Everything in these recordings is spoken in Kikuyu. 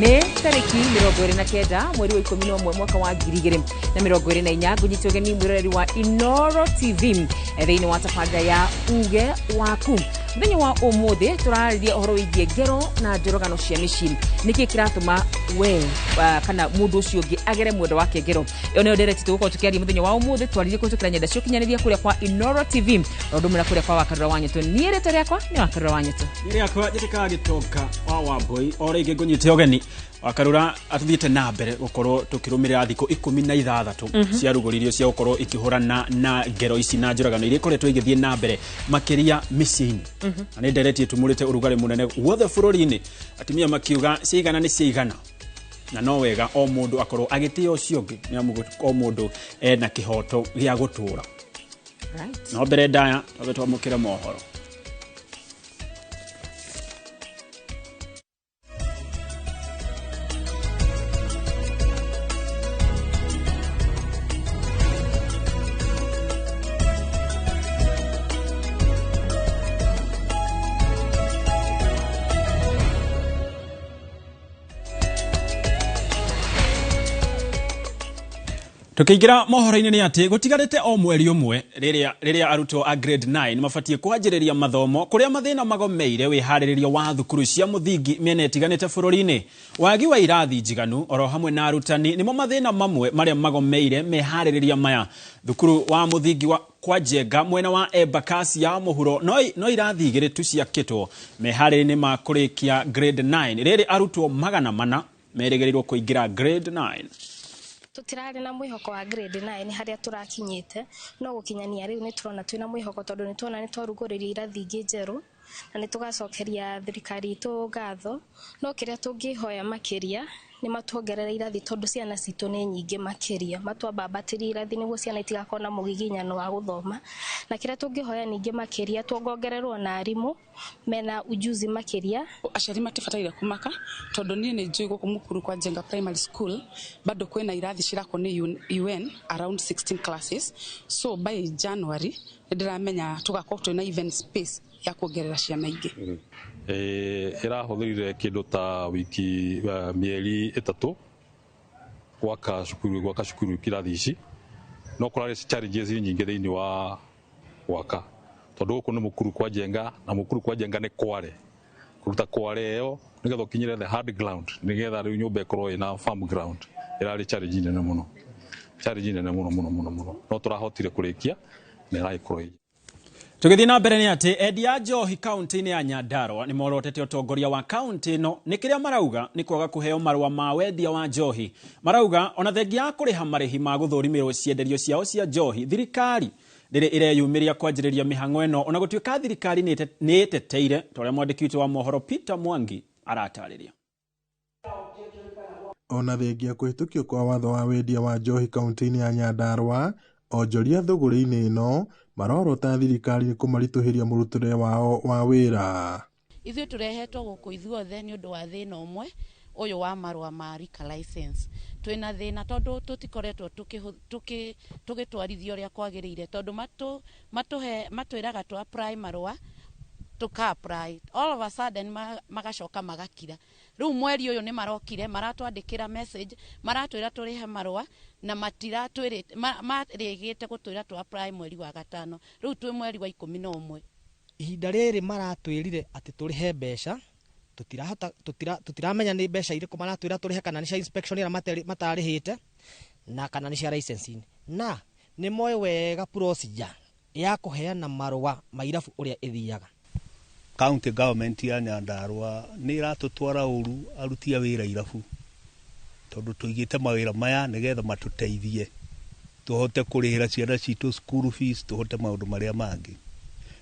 Nĩ tarĩki 29 mweri wa 11 mwaka wa 2024. Ngũnyita ũgeni mwĩroreri wa Inoro TV thĩinĩ wa tabarĩra ya Uge Waku. Mũthenya wa ũmũthĩ tũrarĩria ũhoro wĩgiĩ ngero na njũragano cia mĩciĩ. Nĩkĩ kĩratũma we kana mũndũ ũcio ũngĩ agere mwendo wake ngero? Ĩyo nĩyo ndereti tũgũkorwo tũkĩaria mũthenya wa ũmũthĩ. Twarĩrie kũhĩtũkĩra nyenda cia ũkinyanĩria kũrĩa kwa Inoro TV, o ũndũ ũmwe na kũrĩa kwa Wakarura wa Nyetũ. Niĩ rĩtwa rĩakwa nĩ Wakarura wa Nyetũ. Rĩakwa njĩtĩkaga Gĩtonga wa Wambũi. O rĩngĩ ngũnyite ũgeni Wakarura, atũthiĩte na mbere gũkorwo tũkĩrũmĩrĩra thikũ 16 ciarugũririo cia gũkorwo ikĩhũrana na ngero ici na njũragano iria ikoretwo igĩthiĩ na mbere makĩria mĩciĩ-inĩ. Na nĩ ndereti ĩtumũrĩte ũrugarĩ mũnene guothe bũrũri-inĩ, atumia makiuga ciaigana nĩ ciaigana, na no wega o mũndũ akorwo agĩtĩa ũcio ũngĩ, nĩ amu o mũndũ ena kĩhoto gĩa gũtũra. No mbere ndaya twambe twamũkĩre mohoro. Tukĩingĩra mohoro-inĩ nĩ atĩ gũtigarĩte o mweri ũmwe rĩrĩa arutwo a grade 9 mabatiĩ kwanjĩrĩria mathomo, kũrĩa mathĩna magomeire wĩharĩrĩria wa thukuru cia mũthingi mĩena ĩtiganĩte bũrũri-inĩ. Wagi wa irathi njiganu oro hamwe na arutani nĩmo mathĩna mamwe marĩa magomeire meharĩrĩria maya. Thukuru wa mũthingi wa kwa Njenga mwena wa Embakasi ya mũhuro no irathi igĩrĩ tu ciakĩtwo meharĩrĩria ma kũrĩkia grade 9, rĩrĩ arutwo 400 merĩgĩrĩirwo kũingĩra grade 9. Tũtirarĩ na mwĩhoko wa grade 9 harĩa tũrakinyĩte, no gũkinyania rĩu nĩ tũrona twĩna mwĩhoko, tondũ nĩ tuona nĩ twarugũrĩria irathi ingĩ njerũ na nĩ tũgacokeria thirikari itũ ngatho. No kĩrĩa tũngĩhoya makĩria nĩ matuongerere irathi, tondũ ciana citũ nĩ nyingĩ makĩria, matwambambatĩrie irathi nĩguo ciana itigakorwo na mũgiginyano wa gũthoma. Na kĩrĩa tũngĩhoya ningĩ makĩria, tuongongererwo na arimũ mena ujuzi makĩria. Aciari matibataire kũmaka, tondũ niĩ nĩ njũĩ gũkũ Mukuru kwa Njenga Primary School bado kwĩna irathi cirakwo nĩ UN around 16 classes, so by January nĩ ndĩramenya tũgakorwo twĩna even space ya kuongerera ciana ingĩ. Ĩrahũthĩrire kĩndũ ta wiki, mĩeri 3 gwaka cukuru kĩrathi ici, no kũrarĩ challenges nyingĩ thĩinĩ wa gwaka, tondũ gũkũ nĩ Mukuru kwa Njenga, na Mukuru kwa Njenga nĩ kware, kũruta kware ĩyo nĩgetha ũkinyĩre the hard ground, nĩgetha rĩu nyũmba ĩkorwo ĩna firm ground, ĩrarĩ challenge nene mũno, challenge nene mũno mũno mũno mũno, no tũrahotire kũrĩkia na ĩragĩkorwo ĩ. Tũgĩthiĩ na mbere nĩ atĩ endia a njohi kaunti-inĩ ya Nyandarua nĩ morotete ũtongoria wa kaunti ĩno nĩ kĩrĩa marauga nĩ kwaga kũheo marũa ma wendia wa njohi. Marauga ona thengia ya kũrĩha marĩhi ma gũthũrimĩrwo cienderio ciao cia njohi, thirikari ndĩrĩ ĩreyumĩria kwanjĩrĩria mĩhang'o ĩno, ona gũtuĩka thirikari nĩ ĩteteire, ta ũrĩa mwandĩki witũ wa mohoro Peter Mwangi aratarĩria. Ona thengia kũhĩtũkio kwa watho wa wendia wa njohi kaunti-inĩ ya Nyandarua, onjoria thũgũrĩ-inĩ ĩno marorota thirikari nĩ kũmaritũhĩria mũrutĩre wao wa wĩra. Ithuĩ tũrehetwo gũkũ ithuothe nĩ ũndũ wa thĩna ũmwe ũyũ wa marũa ma liquor license. Twĩna thĩna tondũ tũtikoretwo tũgĩtwarithia ũrĩa kwagĩrĩire, tondũ matwĩraga tũ apply marũa, tũka apply, all of a sudden magacoka magakira. Rĩu mweri ũyũ nĩ marokire maratwandĩkĩra message, maratwĩra tũrĩhe marũa na matiratwĩrĩte, marĩgĩte gũtwĩra tũ apply mweri wa 5, rĩu twĩ mweri wa 11. Ihinda rĩrĩ maratwĩrire atĩ tũrĩhe mbeca, tũtiramenya nĩ mbeca irĩkũ maratwĩra tũrĩhe, kana nĩ cia inspection ĩrĩa matarĩhĩte na kana nĩ cia licensing. Na nĩ moĩ wega procedure ya kũheana marũa ma irabu ũrĩa ĩthiaga. County government ya Nyandarua nĩ ĩratũtwara ũru aruti a wĩra irabu, tondũ tũigĩte mawĩra maya nĩgetha matũteithie tũhote kũrĩhĩra ciana citũ school fees, tũhote maũndũ marĩa mangĩ,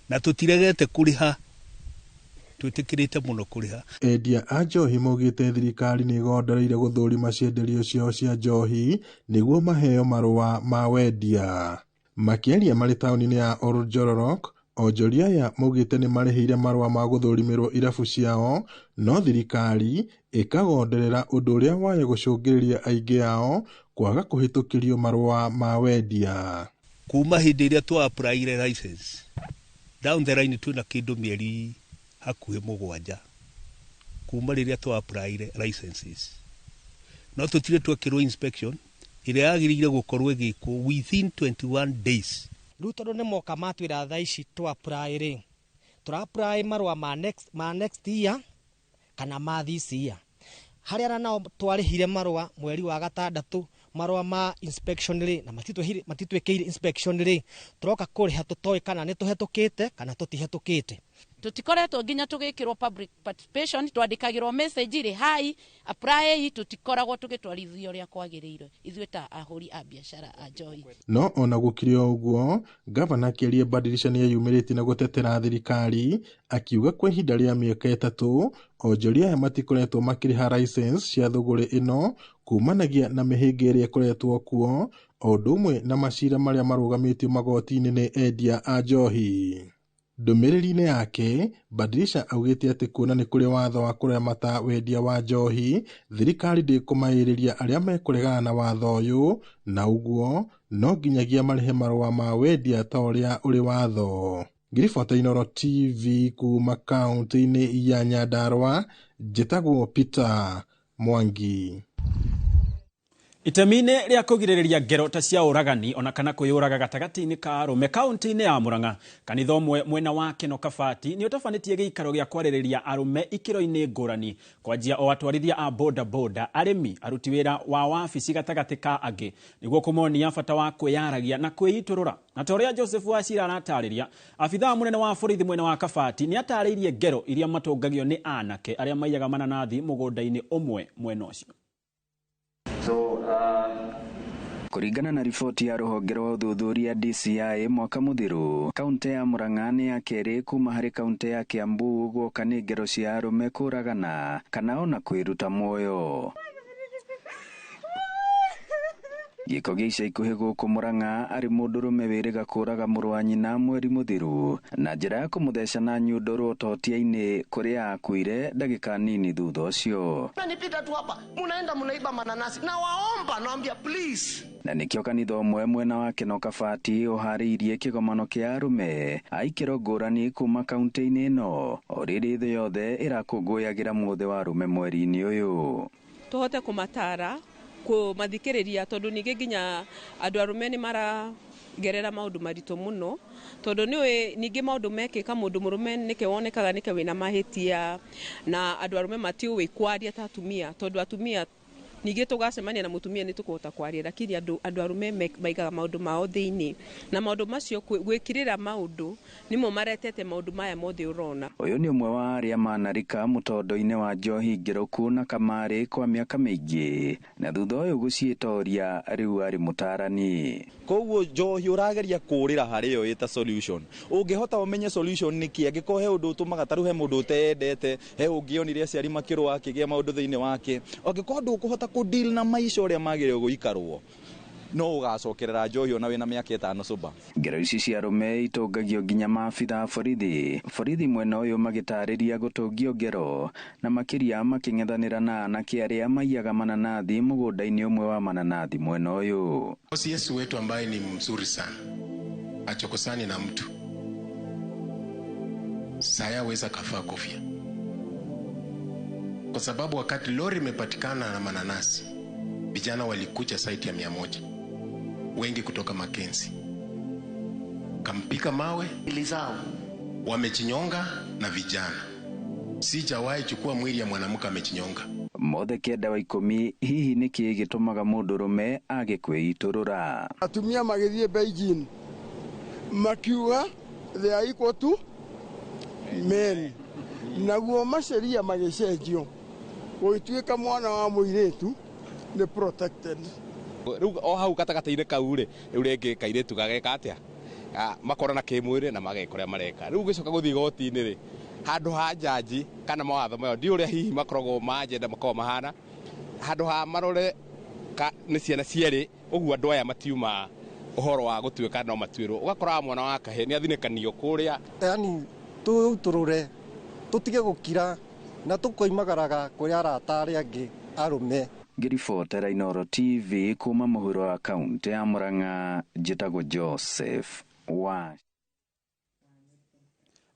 na tũtiregete kũrĩha, twĩtĩkĩrĩte mũno kũrĩha. Endia a njohi maugĩte thirikari nĩ ĩgondereire gũthũrima cienderio ciao cia njohi nĩguo maheo marũa ma wendia. Makĩaria marĩ taũni-inĩ ya Oljororok, onjoria aya maugĩte nĩ marĩhĩire marũa ma gũthũrimĩrwo irabu ciao, no thirikari ĩkagonderera ũndũ ũrĩa waya gũcũngĩrĩria aingĩ ao kwaga kũhĩtũkĩrio marũa ma wendia. Kuma hĩndĩ ĩrĩa twa apply license down the line twĩna kĩndũ mĩeri hakuhĩ 7. Kuma rĩrĩa twa applyire licenses, no tũtirĩ twekĩrwo inspection ĩrĩa yagĩrĩire gũkorwo ĩgĩkwo within 21 days. Rĩu tondũ nĩ moka matwĩra thaa ici tũ apply rĩ, tũra apply marũa ma next year kana ma this year, harĩa arĩa nao twarĩhire marũa mweri wa gatandatũ, marũa ma inspection rĩ, na matitwĩkĩire inspection rĩ, tũroka kũrĩha tũtoĩ kana nĩ tũhetũkĩte kana tũtihetũkĩte. Tutikoretwo nginya tugikirwo public participation, twandikagirwo message rĩ, "Hi, apply." Tutikoragwo tugitwarithio ũrĩa kwagĩrĩire ithuĩ ta ahũri a biacara a njohi. No ona gũkĩrĩ o ũguo, ngavana akĩaria, Badilisha nĩeyumĩrĩtie na gũtetera thirikari, akiuga kwa ihinda rĩa mĩaka 3 onjoria aya matikoretwo makĩrĩha license cia thũgũrĩ ĩno kumanagia na mĩhĩnga ĩrĩa ĩkoretwo kuo, o ũndũ ũmwe na macira marĩa marũgamĩtio magoti-inĩ nĩ endia a njohi. Ndũmĩrĩri-inĩ yake, Badilisha augĩte atĩ kuona nĩ kũrĩ watho wa kũramata wendia wa njohi, thirikari ndĩkũmaĩrĩria arĩa mekũregana na watho ũyũ, na ũguo no nginyagia marĩhe marũa ma wendia ta ũrĩa ũrĩ watho. Ngĩribota Inooro TV kuma kaunti-inĩ ya Nyandarua, njĩtagwo Peter Mwangi. Itemi-inĩ rĩa kũgirĩrĩria ngero ta cia ũragani ona kana kwĩyũraga gatagatĩ-inĩ ka arũme kaunti-inĩ ya Murang'a, kanitha ũmwe mwena wa Keno Kabati nĩ ũtabanĩtie gĩikaro gĩa kwarĩrĩria arũme ikĩro-inĩ ngũrani, kwanjia o atwarithia a boda boda, arĩmi, aruti wĩra wa wabici gatagatĩ ka angĩ, nĩguo kũmonia bata wa kwĩyaragia na kwĩitũrũra. Na ta ũrĩa Joseph Wachira aratarĩria, abithaa mũnene wa borithi mwena wa Kabati nĩ atarĩirie ngero iria matũngagio nĩ anake arĩa maiyaga mananathi mũgũnda-inĩ ũmwe mwena ũcio. Kũringana na riboti ya rũhonge rwa ũthuthuria DCI mwaka mũthiru, kaunti ya Murang'a nĩ ya kerĩ kuma harĩ kaunti ya Kiambu guoka nĩ ngero cia arũme kũragana kana ona kwĩruta muoyo. Gĩko gĩa ica ikuhĩ gũkũ Murang'a arĩ mũndũrũme wĩrĩga kũraga mũrũ wa nyina mweri mũthiru na njĩra ya kũmũtheca na nyundo rũtotia-inĩ kũrĩa akuire ndagĩka nini thutha ũcio. Nanipita tu hapa, munaenda munaiba mananasi. Na waomba, naambia please. Na nĩkĩo kanitha ũmwe mwena wa Keno Kabati ũharĩirie kĩgomano kĩa arũme a ikĩro ngũrani kuma kaunti-inĩ ĩno, o rĩrĩ thĩ yothe ĩrakũngũyagĩra mũthĩ wa arũme mweri-inĩ ũyũ. Tũhote kũmatara, kũmathikĩrĩria, tondũ ningĩ nginya andũ arũme nĩ maragerera maũndũ maritũ mũno, tondũ nĩũĩ ningĩ maũndũ mekĩka mũndũ mũrũme nĩke wonekaga nĩke wĩna mahĩtia, na andũ arũme matiũĩ kwaria ta atumia, tondũ atumia ningĩ tũgacemania na mũtumia nĩ tũkũhota kwaria, lakini andũ arũme maigaga maũndũ mao thĩinĩ, na maũndũ macio gwĩkirĩra maũndũ nĩmo maretete maũndũ maya mothe ũrona. Ũyũ nĩ ũmwe wa arĩa manarika mũtondo-inĩ wa njohi ngĩrũku na kamarĩ kwa mĩaka mĩingĩ, na thutha ũyũ gũciĩtoria rĩu arĩ mũtarani. Koguo njohi ũrageria kũrĩra harĩ yo ĩta solution, ũngĩhota ũmenye solution nĩkĩ, angĩkorwo he ũndũ ũtũmaga, ta rĩu he mũndũ ũteyendete, he ũngĩonire aciari makĩrũa akĩgĩa maũndũ thĩinĩ wake, angĩkorwo ndũkũhota kũ deal na maica ũrĩa magĩrĩirwo gũikarwo, no ũgacokerera njohi ona wĩna mĩaka 5 sober. Ngero ici cia arũme itũngagio nginya maabitha a borithi. Borithi mwena ũyũ magĩtarĩria gũtũngio ngero na makĩria makĩng'ethanĩra na anake arĩa maiyaga mananathi mũgũnda-inĩ ũmwe wa mananathi mwena ũyũ. OCS wetu ambaye ni mzuri sana, achokosani na mtu, saya weza kafaa kofia, kwa sababu wakati lori imepatikana na mananasi, vijana walikuja site ya 100, wengi kutoka Mackenzie, kampika mawe zao, wamechinyonga na vijana. Sijawahi chukua mwili ya mwanamke amechinyonga. Mothe 9 wa 10, hihi nĩkĩ gĩtũmaga mũndũrũme age kwĩitũrũra? Atumia magĩthiĩ Beijing makiuga they are equal to men, naguo maceria magĩcenjio gũgĩtuĩka mwana wa mũirĩtu nĩ protected. Rĩu o hau gatagatĩ-inĩ kau rĩ, rĩu rĩngĩ kairĩtu gageka atĩa, makorana kĩmwĩrĩ na mageka ũrĩa mareka. Rĩu ũgĩcoka gũthiĩ igoti-inĩ rĩ, handũ ha njanji kana mawatho mayo ndi ũrĩa hihi makoragwo ma agenda makoragwo mahana, handũ ha marore nĩ ciana cierĩ ũguo, andũ aya matiuma ũhoro wa gũtuĩka no matuĩrwo, ũgakora mwana wa kahĩĩ nĩ athinĩkanio kũrĩa. Yani tũtũrũre tũtige gũkira na tũkoimagaraga kũrĩ arata arĩa angĩ arũme. Ngĩribotera Inooro TV kuma mũhuro wa kaunti ya Murang'a, njĩtagwo Joseph wa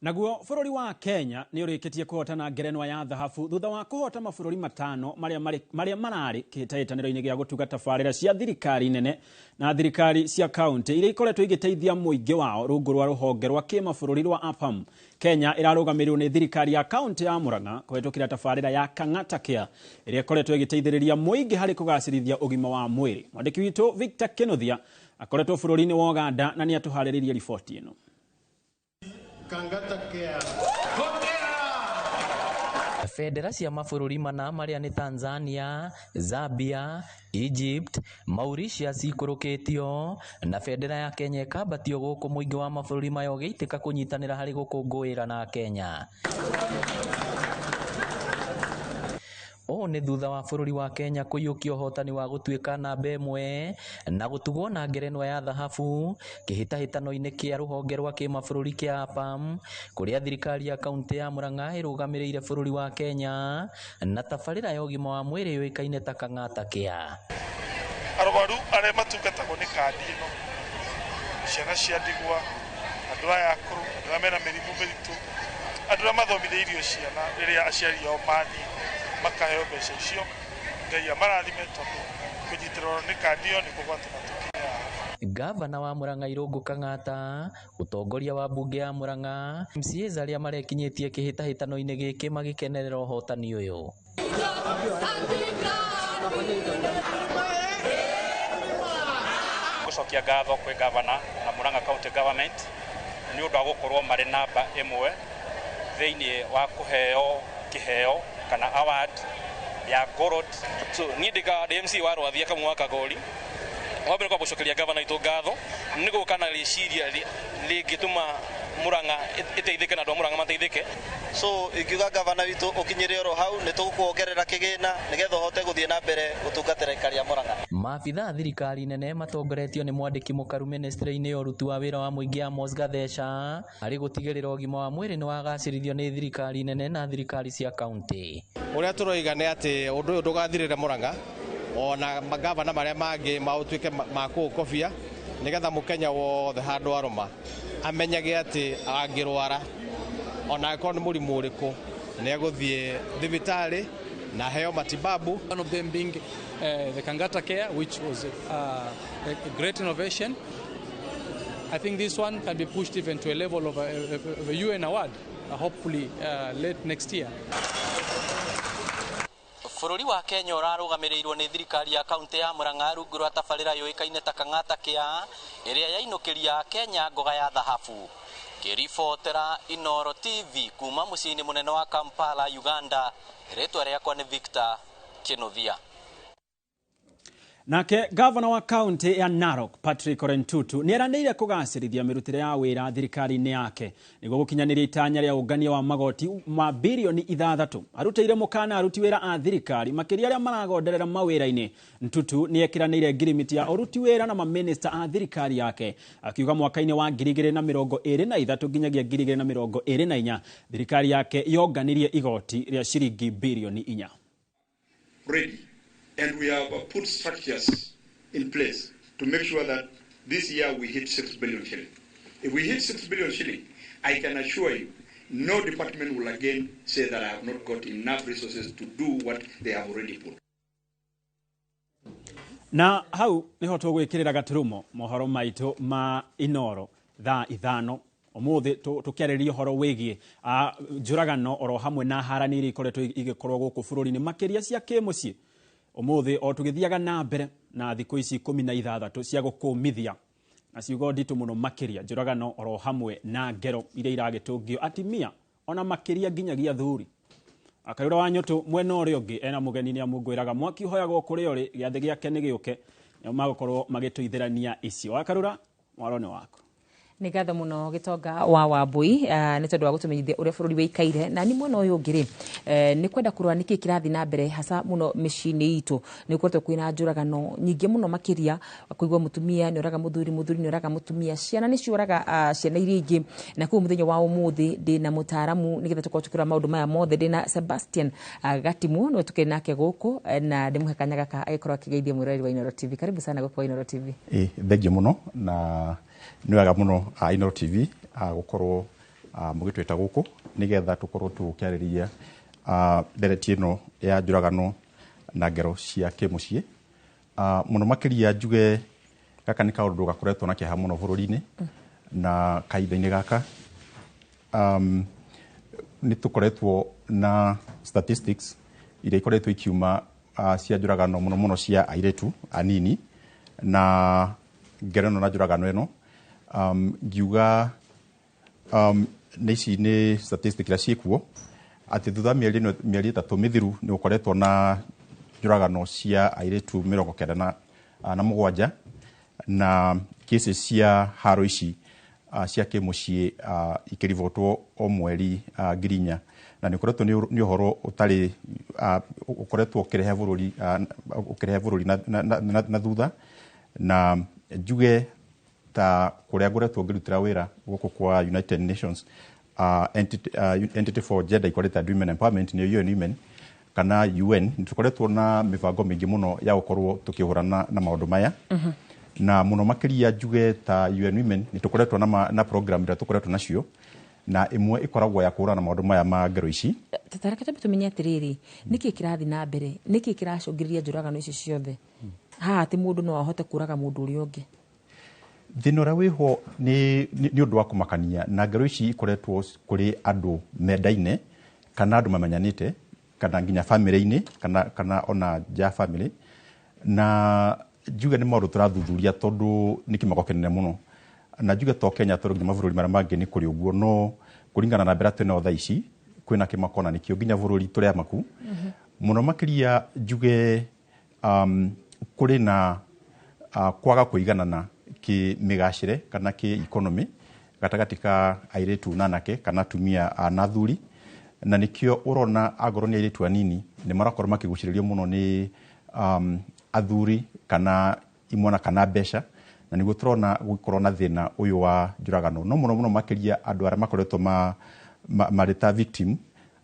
Naguo bũrũri wa Kenya nĩ ũrĩkĩtie kũhotana ngerenwa ya thahabu thutha wa kũhota mabũrũri matano marĩa mararĩ kĩhĩtahĩtanĩro-inĩ gĩa gũtuga tabarĩra cia thirikari nene na thirikari cia kaunti iria ikoretwo igĩteithia mũingĩ wao rungu rwa rũhonge rwa kĩmabũrũri rwa APAM. Kenya ĩrarũgamĩrĩrwo nĩ thirikari ya kaunti ya Murang'a kũhetũkĩra tabarĩra ya Kang'ata Care ĩrĩa ĩkoretwo ĩgĩteithĩrĩria mũingĩ harĩ kũgacĩrithia ũgima wa mwĩrĩ. Mwandĩki witũ Victor Kinuthia akoretwo bũrũri-inĩ wa Uganda na nĩ atũharĩrĩirie riboti ĩno. Kangata Care. Bendera cia mabũrũri mana marĩa nĩ Tanzania, Zambia, Egypt, Mauritius ikũrũkĩtio na bendera ya Kenya ĩkambatio gũkũ mũingĩ wa mabũrũri maya ũgĩitĩka kũnyitanĩra harĩ gũkũngũĩra na Kenya. Ũũ nĩ thutha wa bũrũri wa Kenya kũiyũkia ũhotani wa gũtuĩka namba ĩmwe na gũtugwo na ngerenwa ya thahabu kĩhĩtahĩtano-inĩ kĩa rũhonge rwa kĩmabũrũri kĩa APAM kũrĩa thirikari ya kaunti ya Murang'a ĩrũgamĩrĩire bũrũri wa Kenya na tabarĩra ya ũgima wa mwĩrĩ yũĩkaine ta Kang'ata Care. Arwaru arĩa matungatagwo nĩ kandi ĩno, ciana cia ndigwa, andũ aya akũrũ, andũ arĩa mena mĩrimũ mĩritũ, andũ arĩa mathomithĩirio ciana rĩrĩa aciari ao mathiĩ makaheo mbeca icio. Ngai amarathime tondũ kũnyitĩrĩrwo nĩ kandi ĩyo nĩkuo gwatũma tũkinye haha. Gavana wa Murang'a Irũngũ Kang'ata, ũtongoria wa mbunge ya Murang'a, MCAs arĩa marekinyĩtie kĩhĩtahĩtano-inĩ gĩkĩ magĩkenerera ũhotani ũyũ. Gũcokia ngatho kwĩ gavana na Murang'a County Government nĩ ũndũ wa gũkorwo marĩ namba ĩmwe thĩinĩ wa kũheo kĩheo kana award ya gold. So niĩ ndĩ MC wa Rwathia Kamau wa Kagori. Wa mbere kwamba gũcokeria gavana witũ ngatho nĩ gũka na rĩciria rĩngĩtũma Murang'a ĩteithĩke na andũ a Murang'a mateithĩke. So ingiuga gavana witũ ũkinyĩre oro hau nĩ tũgũkuongerera kĩgĩna nĩgetha ũhote gũthiĩ na mbere gũtungatĩra aikari a Murang'a. Maabitha a thirikari nene matongoretio nĩ mwandĩki mũkaru ministry-inĩ ya ũruti wa wĩra wa mũingĩ Amos Gatheca harĩ gũtigĩrĩra ũgima wa mwĩrĩ nĩ wagacĩrithio nĩ thirikari nene na thirikari cia kaunti. Ũrĩa tũroiga nĩ atĩ ũndũ ũyũ ndũgathirĩre Murang'a ona magavana marĩa mangĩ maũtuĩke ma kũũkobia nĩgetha mũkenya wothe handũ arũma amenyage atĩ angĩrwara ona angĩkorwo nĩ mũrimũ ũrĩkũ nĩ egũthiĩ thibitarĩ na heo matibabu. One of them being the Kangata Care, which was a great innovation. I think this one can be pushed even to a level of a UN award, hopefully late next year. Bũrũri wa Kenya ũrarũgamĩrĩirwo nĩ thirikari ya kaunti ya Murang'a rungu rwa tabarĩra yũĩkaine ta Kang'ata Care ĩrĩa yainũkĩria Kenya ngoga ya thahabu. Ngĩribotera Inooro TV kuma mũciĩ-inĩ mũnene wa Kampala, Uganda, rĩtwa rĩakwa nĩ Victor Kinuthia. Nake gavana wa kaunti ya Narok Patrick Orentutu nĩ eranĩire kũgacĩrithia mĩrutĩre ya wĩra thirikari-inĩ yake nĩguo gũkinyanĩria itanya rĩa ũngania wa magoti ma birioni 6. Arutĩire mũkana aruti wĩra a thirikari makĩria arĩa maragonderera mawĩra-inĩ. Ntutu nĩ ekĩranĩire ngirimiti ya ũruti wĩra na mamĩnĩsta a thirikari yake akiuga mwaka-inĩ wa 2023 nginyagia 2024 thirikari yake yonganirie igoti rĩa ciringi birioni 4. Ready. And we have put structures in place to make sure that this year we hit 6 billion shilling. If we hit 6 billion shilling, I can assure you, no department will again say that I have not got enough resources to do what they have already put. Na hau niho tũgwĩkĩrĩra gaturumo mohoro maitũ ma Inooro thaa 5 ũmũthĩ tũkĩarĩrĩria ũhoro wĩgiĩ njũragano oro hamwe na harani iria ikoretwo igĩkorwo gũkũ bũrũri-inĩ makĩria cia kĩmũciĩ. Ũmũthĩ o tũgĩthiaga na mbere na thikũ ici 16 cia gũkũmithia na ciugo nditũ mũno makĩria njũragano oro hamwe na ngero iria iragĩtũngio atimia ona makĩria nginyagia athuri. Akarura wa Nyũtũ mwena ũrĩa ũngĩ ena mũgeni nĩ amũngwĩraga mwaki ũhoyagwo kũrĩa ũrĩ gĩathĩ gĩake nĩ gĩũke nĩo magũkorwo magĩtũithĩrania icio. Wakarura, mwaro nĩ waku. Nĩ ngatho mũno Gĩtonga wa Wambui nĩ tondũ wa gũtũmenyithia ũrĩa bũrũri wĩikaire. Na ni mwena ũyũ ũngĩ rĩ, nĩ kwenda kũrora nĩkĩ kĩrathiĩ na mbere hasa mũno mĩciĩ-inĩ itũ. Nĩ gũkoretwo kwĩna njũragano nyingĩ mũno makĩria, kũigua mũtumia nĩ oraga mũthuri, mũthuri nĩ oraga mũtumia, ciana nĩ cioraga ciana iria ingĩ. Na kũu mũthenya wa ũmũthĩ ndĩna mũtaaramu nĩgetha tũkorwo tũkĩrora maũndũ maya mothe. Ndĩna Sebastian Gatimu nĩwe tũkĩrĩ nake gũkũ na ndĩmũhe kanya gaka agĩkorwo akĩgeithia mwĩroreri wa Inooro TV. Karibu sana gũkũ wa Inooro TV. Thengiũ mũno na nĩ wega mũno Inooro TV gũkorwo Mũgĩtwĩta gũkũ nĩgetha tũkorwo tũkĩarĩrĩria ndereti ĩno ya njũragano na ngero cia kĩmũciĩ. Mũno makĩria njuge gaka nĩ kaũndũ gakoretwo na kĩeha mũno bũrũri-inĩ na kahinda-inĩ gaka nĩ tũkoretwo na statistics iria ikoretwo ikiuma cia njũragano mũno mũno cia airĩtu anini na ngero ĩno na njũragano ĩno ngiuga nĩ ici nĩ statistic iria ciĩkuo atĩ thutha wa mĩeri ĩno mĩeri 3 mĩthiru nĩ gũkoretwo na njũragano cia airĩtu 97 na cases cia haro ici cia kĩmũciĩ ikĩribotwo o mweri 4,000 na nĩ ũkoretwo nĩ ũhoro ũtarĩ ũkoretwo ũkĩrehe bũrũri na thutha na njuge ta kũrĩa ngoretwo ngĩrutĩra wĩra gũkũ kwa United Nations Entity for Gender Equality and Women Empowerment nĩyo UN Women kana UN nĩ tũkoretwo na mĩbango mĩingĩ mũno ya gũkorwo tũkĩhũrana na maũndũ maya na mũno makĩria njuge ta UN Women nĩ tũkoretwo na program iria tũkoretwo nacio na ĩmwe ĩkoragwo ya kũhũrana na maũndũ maya ma ngero ici. Tareke twambe tũmenye atĩrĩrĩ, nĩkĩ kĩrathiĩ na mbere, nĩkĩ kĩracũngĩrĩria njũragano ici ciothe haha atĩ mũndũ no ahote kũraga mũndũ ũrĩa ũngĩ? Thĩna ũrĩa wĩho nĩ ũndũ wa kũmakania na ngero ici ikoretwo kũrĩ andũ mendaine kana andũ mamenyanĩte kana nginya bamĩrĩ-inĩ kana ona nja ya bamĩrĩ na njuge nĩ maũndũ tũrathuthuria tondũ nĩ kĩmako kĩnene mũno na njuge to Kenya tondũ nginya mabũrũri marĩa mangĩ nĩ kũrĩ ũguo no kũringana na mbere twĩnayo thaa ici kwĩna kĩmako na nĩkĩo nginya bũrũri tũrĩ amaku mũno makĩria njuge kũrĩ na kwaga kũiganana kĩmĩgacĩre kana kĩ economy gatagatĩ ka airĩtu na anake kana atumia na athuri na nĩkĩo ũrona angorwo nĩ airĩtu anini nĩ marakorwo makĩgucĩrĩrio mũno nĩ athuri kana imwana kana mbeca na nĩguo tũrona gũkorwo na thĩna ũyũ wa njũragano no mũno mũno makĩria andũ arĩa makoretwo marĩ ta victim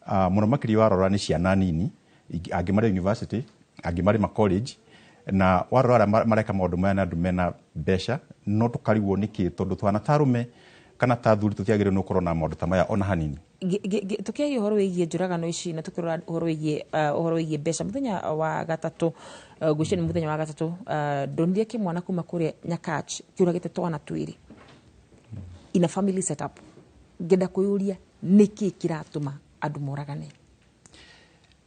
mũno makĩria warora nĩ ciana nini angĩ marĩ university angĩ marĩ ma college na warora arĩa mareka maũndũ maya na andũ mena mbeca no tũkarigwo nĩkĩ tondũ twana ta arũme kana ta athuri tũtiagĩrĩirwo nĩ gũkorwo na maũndũ ta maya ona hanini. Tũkĩaria ũhoro wĩgiĩ njũragano ici na tũkĩrora ũhoro wĩgiĩ mbeca mũthenya wa gatatũ ngwĩciria nĩ mũthenya wa gatatũ ndonire kĩmwana kuma kũrĩa Nyakach kĩũragĩte twana twĩrĩ in a family setup. Ngenda kwĩyũria nĩkĩ kĩratũma andũ moragane?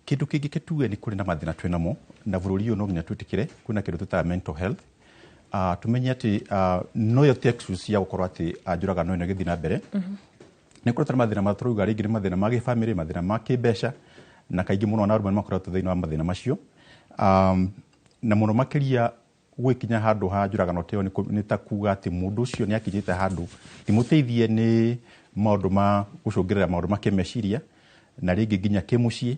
Kĩndũ kĩngĩ kĩtuge nĩ kũrĩ na mathĩna twĩ namo na bũrũri ũyũ no nginya twĩtĩkĩre kwĩna kĩndũ twĩtaga mental health. Tumenye atĩ no yo ti excuse ya gũkorwo atĩ njũragano ĩno ĩgĩthiĩ na mbere nĩ kũrĩ mathĩna marĩa tũrauga rĩngĩ nĩ mathĩna ma gĩbamĩrĩ mathĩna ma kĩmbeca na kaingĩ mũno na arũme nĩ makoretwo thĩinĩ wa mathĩna macio na mũno makĩria gwĩkinya handũ ha njũragano ta ĩyo nĩ ta kuga atĩ mũndũ ũcio nĩ akinyĩte handũ timũteithie nĩ maũndũ ma gũcũngĩrĩra maũndũ ma kĩmeciria na rĩngĩ nginya kĩmũciĩ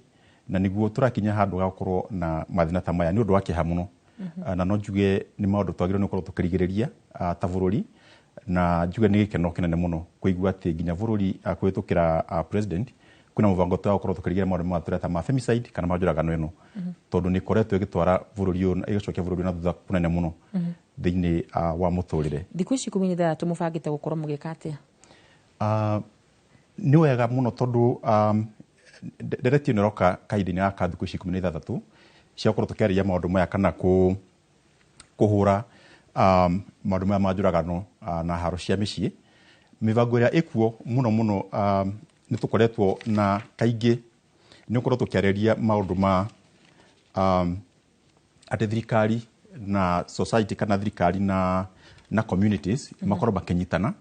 na nĩguo tũrakinya handũ ga gũkorwo na mathĩna ta maya nĩ ũndũ wa kĩeha mũno na no njuge nĩ maũndũ twagĩrĩirwo nĩ gũkorwo tũkĩrigĩrĩria ta bũrũri na njuge nĩ gĩkeno kĩnene mũno kũigua atĩ nginya bũrũri kũhĩtũkĩra president kwĩna mũbango twa gũkorwo tũkĩrigĩrĩria maũndũ maya tũreta ma femicide kana ma njũragano ĩno tondũ nĩ ĩkoretwo ĩgĩtwara bũrũri ũyũ ĩgĩcokia bũrũri ũyũ na thutha kũnene mũno thĩinĩ wa mũtũrĩre. Thikũ ici 16 mũbangĩte gũkorwo mũgĩka atĩa? Nĩ wega mũno tondũ ndereti ĩno ĩroka kahinda-inĩ gaka thikũ ici 16 cia gũkorwo tũkĩarĩria maũndũ maya kana kũhũra maũndũ maya ma njũragano na haro cia mĩciĩ. Mĩbango ĩrĩa ĩkuo mũno mũno nĩ tũkoretwo na kaingĩ nĩ ũkorwo tũkĩarĩria maũndũ ma atĩ thirikari na society kana thirikari na communities makorwo makĩnyitana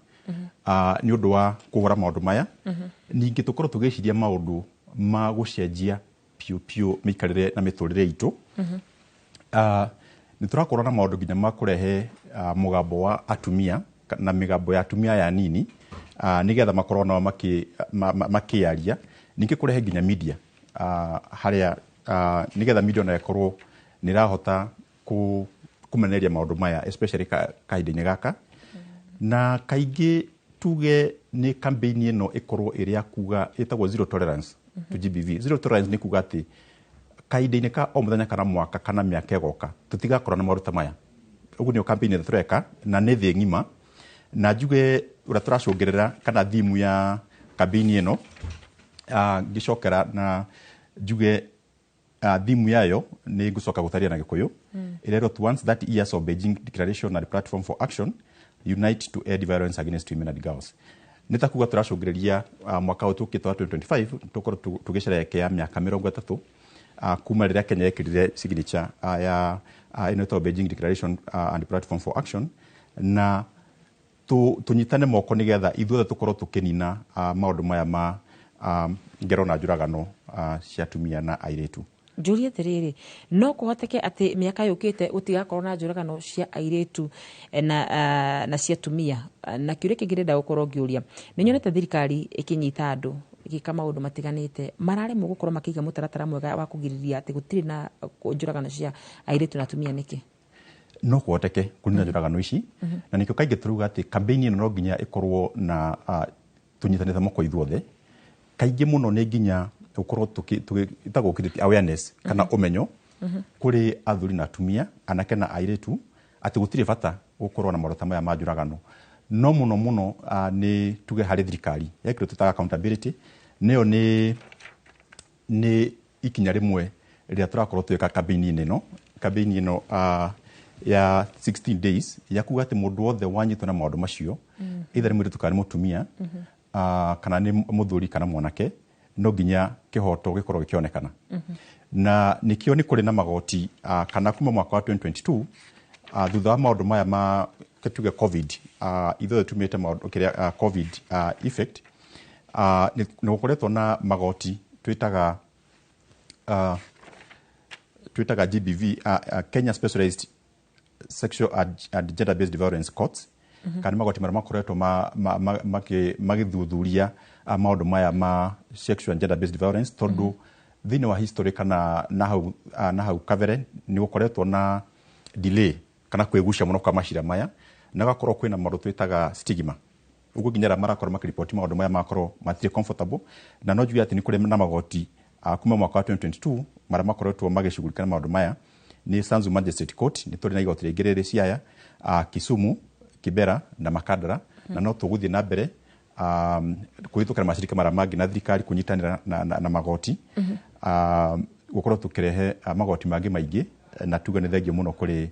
nĩ ũndũ wa kũhũra maũndũ maya. Ningĩ tũkorwo tũgĩciria maũndũ ma gũcenjia piũ piũ mĩikarĩre na mĩtũrĩre itũ. Nĩ tũrakorwo na maũndũ nginya ma kũrehe mũgambo wa atumia na mĩgambo ya atumia aya anini nĩgetha makorwo nao makĩaria. Ningĩ kũrehe nginya media harĩa nĩgetha media ona ĩkorwo nĩ ĩrahota kũmenereria maũndũ maya especially kahinda-inĩ gaka. Na kaingĩ tuge nĩ campaign ĩno ĩkorwo ĩrĩ ya kuga ĩtagwo zero tolerance to GBV. Zero tolerance nĩ kuga atĩ kahinda-inĩ ka o mũthenya kana mwaka kana mĩaka ĩgoka tũtigakorwo na maũndũ ta maya. Ũguo nĩyo campaign ĩrĩa tũreka na nĩ thĩ ng'ima na njuge ũrĩa tũracũngĩrĩra kana theme ya Campaign ĩno, ngĩcokera na njuge theme yayo nĩ ngũcoka gũtaria na Gĩkũyũ. Ĩrerwo "Once 30 years of Beijing Declaration and Platform for Action, unite to end violence against women and girls." Nĩ ta kuga tũracũngĩrĩria mwaka ũyũ tũkĩte wa 2025 tũkorwo tũgĩcerehekea mĩaka 30 kuma rĩrĩa Kenya yekĩrire signature ya ĩno ĩtagwo Beijing Declaration and Platform for Action, na tũnyitane moko nĩgetha ithuothe tũkorwo tũkĩnina maũndũ maya ma ngero na njũragano cia atumia na airĩtu. Njũrie atĩrĩrĩ, no kũhoteke atĩ mĩaka yũkĩte gũtigakorwo na njũragano cia airĩtu na cia atumia? Na kĩũria kĩngĩ ndĩrenda gũkorwo ngĩũria, nĩ nyonete thirikari ĩkĩnyita andũ, ĩgĩka maũndũ matiganĩte, mararemwo gũkorwo makĩiga mũtaratara mwega wa kũgirĩrĩria atĩ gũtirĩ na njũragano cia airĩtu na atumia, nĩkĩ? No kũhoteke kũnina njũragano ici, na nĩkĩo kaingĩ tũrauga atĩ campaign ĩno no nginya ĩkorwo na tũnyitanĩte moko ithuothe. Kaingĩ mũno nĩ nginya gũkorwo ĩtagwo create awareness kana ũmenyo kũrĩ athuri na atumia, anake na airĩtu, atĩ gũtirĩ bata gũkorwo na maũndũ ta maya ma njũragano. No mũno mũno nĩ tuge harĩ thirikari yekĩrwo tũtaga accountability, nĩyo nĩ ikinya rĩmwe rĩrĩa tũrakorwo tũgĩka campaign-inĩ ĩno, campaign ĩno ya 16 days, ya kuga atĩ mũndũ wothe wanyitwo na maũndũ macio, either nĩ mũirĩtu kana nĩ mũtumia, kana nĩ mũthuri kana mwanake, no nginya kĩhoto gĩkorwo gĩkĩonekana. Na nĩkĩo nĩ kũrĩ na magoti kana kuma mwaka wa 2022, thutha wa maũndũ maya ma tuge COVID, ithuothe tumĩte maũndũ kĩrĩa COVID effect, nĩ gũkoretwo na magoti twĩtaga GBV, Kenya Specialized Sexual and Gender Based Violence Courts, kana magoti marĩa makoretwo magĩthuthuria maũndũ maya ma sexual and gender based violence, tondũ thĩinĩ wa history kana na hau kabere nĩ gũkoretwo na delay kana kwĩgucia mũno kwa macira maya, na gakorwo kwĩna maũndũ twĩtaga stigma ũguo, nginya arĩa marakorwo makĩriboti maũndũ maya makorwo matirĩ comfortable. Na no njuge atĩ nĩ kũrĩ na magoti kuma mwaka wa 2022 marĩa makoretwo magĩcugurika na maũndũ maya. Nĩ Sanzu Magistrate Court, nĩ tũrĩ na igoti rĩngĩ rĩrĩ Siaya, Kisumu, Kibera na Makadara, na no tũgũthiĩ na mbere kũhĩtũkĩra macirika marĩa mangĩ na thirikari kũnyitanĩra na magoti, gũkorwo tũkĩrehe magoti mangĩ maingĩ. Na tuge nĩ thengio mũno kũrĩ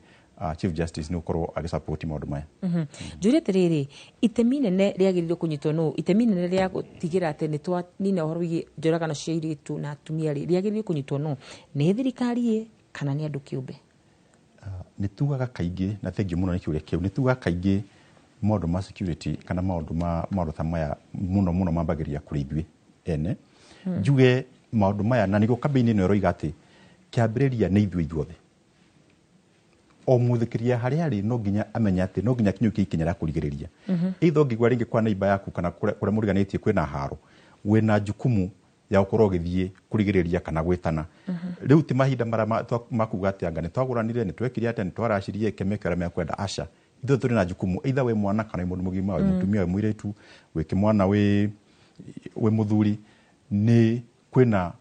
Chief Justice nĩ gũkorwo agĩsupport maũndũ maya. Njũrie atĩrĩrĩ, itemi nene rĩagĩrĩirwo kũnyitwo nũ? Itemi nene rĩa gũtigĩra atĩ nĩ twanina ũhoro wĩgiĩ njũragano cia airĩtu na atumia rĩ, rĩagĩrĩirwo kũnyitwo nũ? Nĩ thirikari ĩ kana nĩ andũ kĩũmbe? Nĩ tugaga kaingĩ, na thengio mũno nĩ kĩũria kĩu, nĩ tugaga kaingĩ maũndũ ma security kana maũndũ ma maũndũ ta maya mũno mũno mambagĩrĩria kũrĩ ithuĩ ene. Njuge maũndũ maya, na nĩguo campaign ĩno ĩroiga atĩ kĩambĩrĩria nĩ ithuĩ ithuothe. O mũthikĩria harĩa arĩ no nginya amenye atĩ no nginya kinyũkie ikinya rĩa kũrigĩrĩria. Either ũngĩigua rĩngĩ kwa neighbor yaku kana kũrĩa mũriganĩtie kwĩna haro, wĩna jukumu ya gũkorwo ũgĩthiĩ kũrigĩrĩria kana gwĩtana. Rĩu ti mahinda marĩa makuga atĩ anga nĩ twagũranire, nĩ twekire atĩa, nĩ twaracirie kemeke ũrĩa mekwenda. Aca, ithuĩ tũrĩ na jukumu, either wĩ mwana kana wĩ mũndũ mũgima, wĩ mũtumia, wĩ mũirĩtu, wĩ kĩmwana, wĩ mũthuri, nĩ kwĩna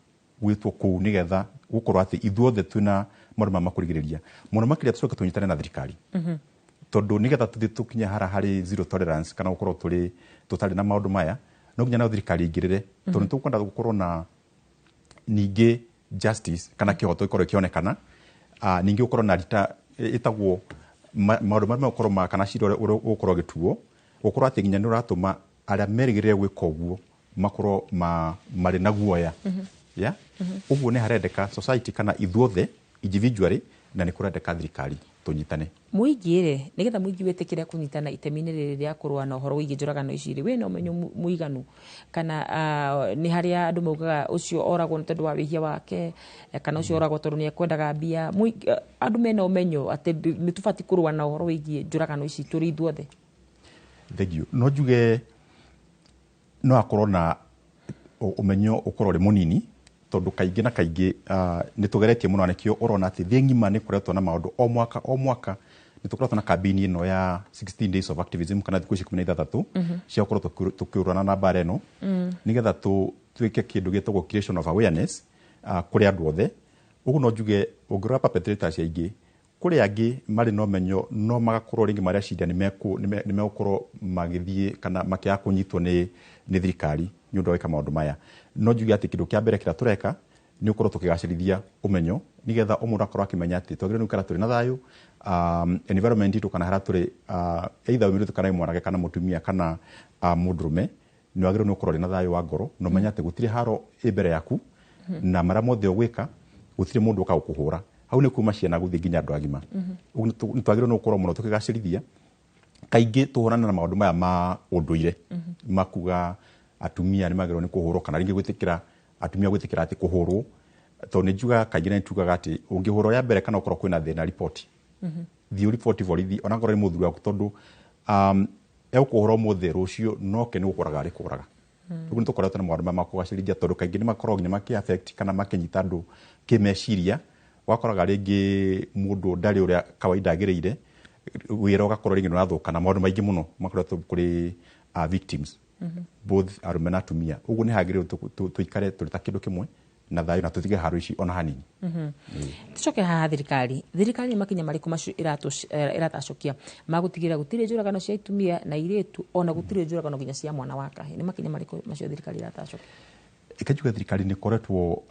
gwĩtwo kũu nĩgetha gũkorwo atĩ ithuothe twĩna maũndũ maya makũrigĩrĩria. Mũno makĩria tũcoke tũnyitane na thirikari, tondũ nĩgetha tũthiĩ tũkinye hara harĩ zero tolerance kana gũkorwo tũrĩ tũtarĩ na maũndũ maya, no nginya nayo thirikari ĩingĩrĩre, tondũ nĩ tũkwenda gũkorwo na ningĩ justice kana kĩhoto gĩkorwo gĩkĩonekana, ningĩ gũkorwo na rita ĩtagwo maũndũ marĩa megũkorwo ma kana cira ũrĩa ũgũkorwo ũgĩtuo gũkorwo atĩ nginya nĩ ũratũma arĩa merĩgĩrĩre gwĩka ũguo makorwo marĩ na guoya. Ya ũguo nĩ harendeka society kana ithuothe individually, na nĩ kũrendeka thirikari tũnyitane. Mũingĩ rĩ, nĩgetha mũingĩ wĩtĩkĩre kũnyitana itemi-inĩ rĩrĩ rĩa kũrũa na ũhoro wĩgiĩ njũragano ici rĩ, wĩna ũmenyo mũiganu kana nĩ harĩa andũ maugaga ũcio oragwo nĩ tondũ wa wĩhia wake, kana ũcio oragwo tondũ nĩ ekwendaga mbia? Andũ mena ũmenyo atĩ nĩ tũbatiĩ kũrũa na ũhoro wĩgiĩ njũragano ici tũrĩ ithuothe? Thank you. No njuge no akorwo na ũmenyo ũkorwo ũrĩ mũnini, tondũ kaingĩ na kaingĩ nĩ tũgeretie mũno, na nĩkĩo ũrona atĩ thĩ ng'ima nĩ kũretwo na maũndũ o mwaka o mwaka nĩ tũkoretwo na campaign ĩno ya 16 days of activism kana thikũ ici 16 cia gũkorwo tũkĩũrana na mbara ĩno, nĩgetha twĩke kĩndũ gĩtagwo creation of awareness kũrĩ andũ othe. Ũguo no njuge ũngĩrora perpetrators aingĩ Kũrĩ angĩ marĩ na ũmenyo no magakorwo rĩngĩ mareciria nĩ megũkorwo magĩthiĩ kana makĩaga kũnyitwo nĩ thirikari nĩ ũndũ wa gwĩka maũndũ maya. No njuge atĩ kĩndũ kĩa mbere kĩrĩa tũreka nĩ gũkorwo tũkĩgacĩrithia ũmenyo nĩgetha o mũndũ akorwo akĩmenya atĩ twagĩrĩirwo nĩ gũikara tũrĩ na thayũ, environment itũ kana harĩa tũrĩ, either wĩ mũirĩtu kana wĩ mwanake kana mũtumia kana mũndũrũme, nĩ wagĩrĩirwo nĩ gũkorwo ũrĩ na thayũ wa ngoro na ũmenye atĩ gũtirĩ haro ĩ mbere yaku na marĩa mothe ũgwĩka gũtirĩ mũndũ ũka gũkũhũra. Hau nĩ kuma ciana gũthiĩ nginya andũ agima. Ũguo nĩ twagĩrĩirwo nĩ gũkorwo mũno tũkĩgacĩrithia. Kaingĩ tũhũrana na maũndũ maya ma ũndũire makuga atumia nĩ magĩrĩirwo nĩ kũhũrwo kana rĩngĩ gwĩtĩkĩra atumia gwĩtĩkĩra atĩ kũhũrwo, tondũ nĩ njugaga kaingĩ na nĩ tugaga atĩ ũngĩhũrwo rĩa mbere kana ũkorwo kwĩna thĩna riboti, thiĩ ũriboti borithi onakorwo nĩ mũthuri waku, tondũ egũkũhũra ũmũthĩ rũciũ noke nĩ gũkũraga arĩkũraga. Ũguo nĩ tũkoretwo na maũndũ maya ma kũgacĩrithia tondũ kaingĩ nĩ makoragwo nginya makĩ affect kana makĩnyita andũ kĩmeciria, wakoraga rĩngĩ mũndũ ndarĩ ũrĩa kawaida agĩrĩire, wĩra ũgakorwo rĩngĩ nĩ ũrathũka na maũndũ maingĩ mũno makoretwo kũrĩ victims, both arũme na atumia. Ũguo nĩ hagĩrĩirwo tũikare tũrĩ ta kĩndũ kĩmwe na thayũ na tũtige haro ici ona hanini. Tucoke haha thirikari nĩ makinya marĩkũ macio ĩratacũkia magũtigĩrĩra gũtirĩ njũragano cia itumia na airĩtu ona gũtirĩ njũragano nginya cia mwana wa kahĩĩ? Nĩ makinya marĩkũ macio thirikari ĩratacũkia? Ĩkanjuga thirikari nĩ ĩkoretwo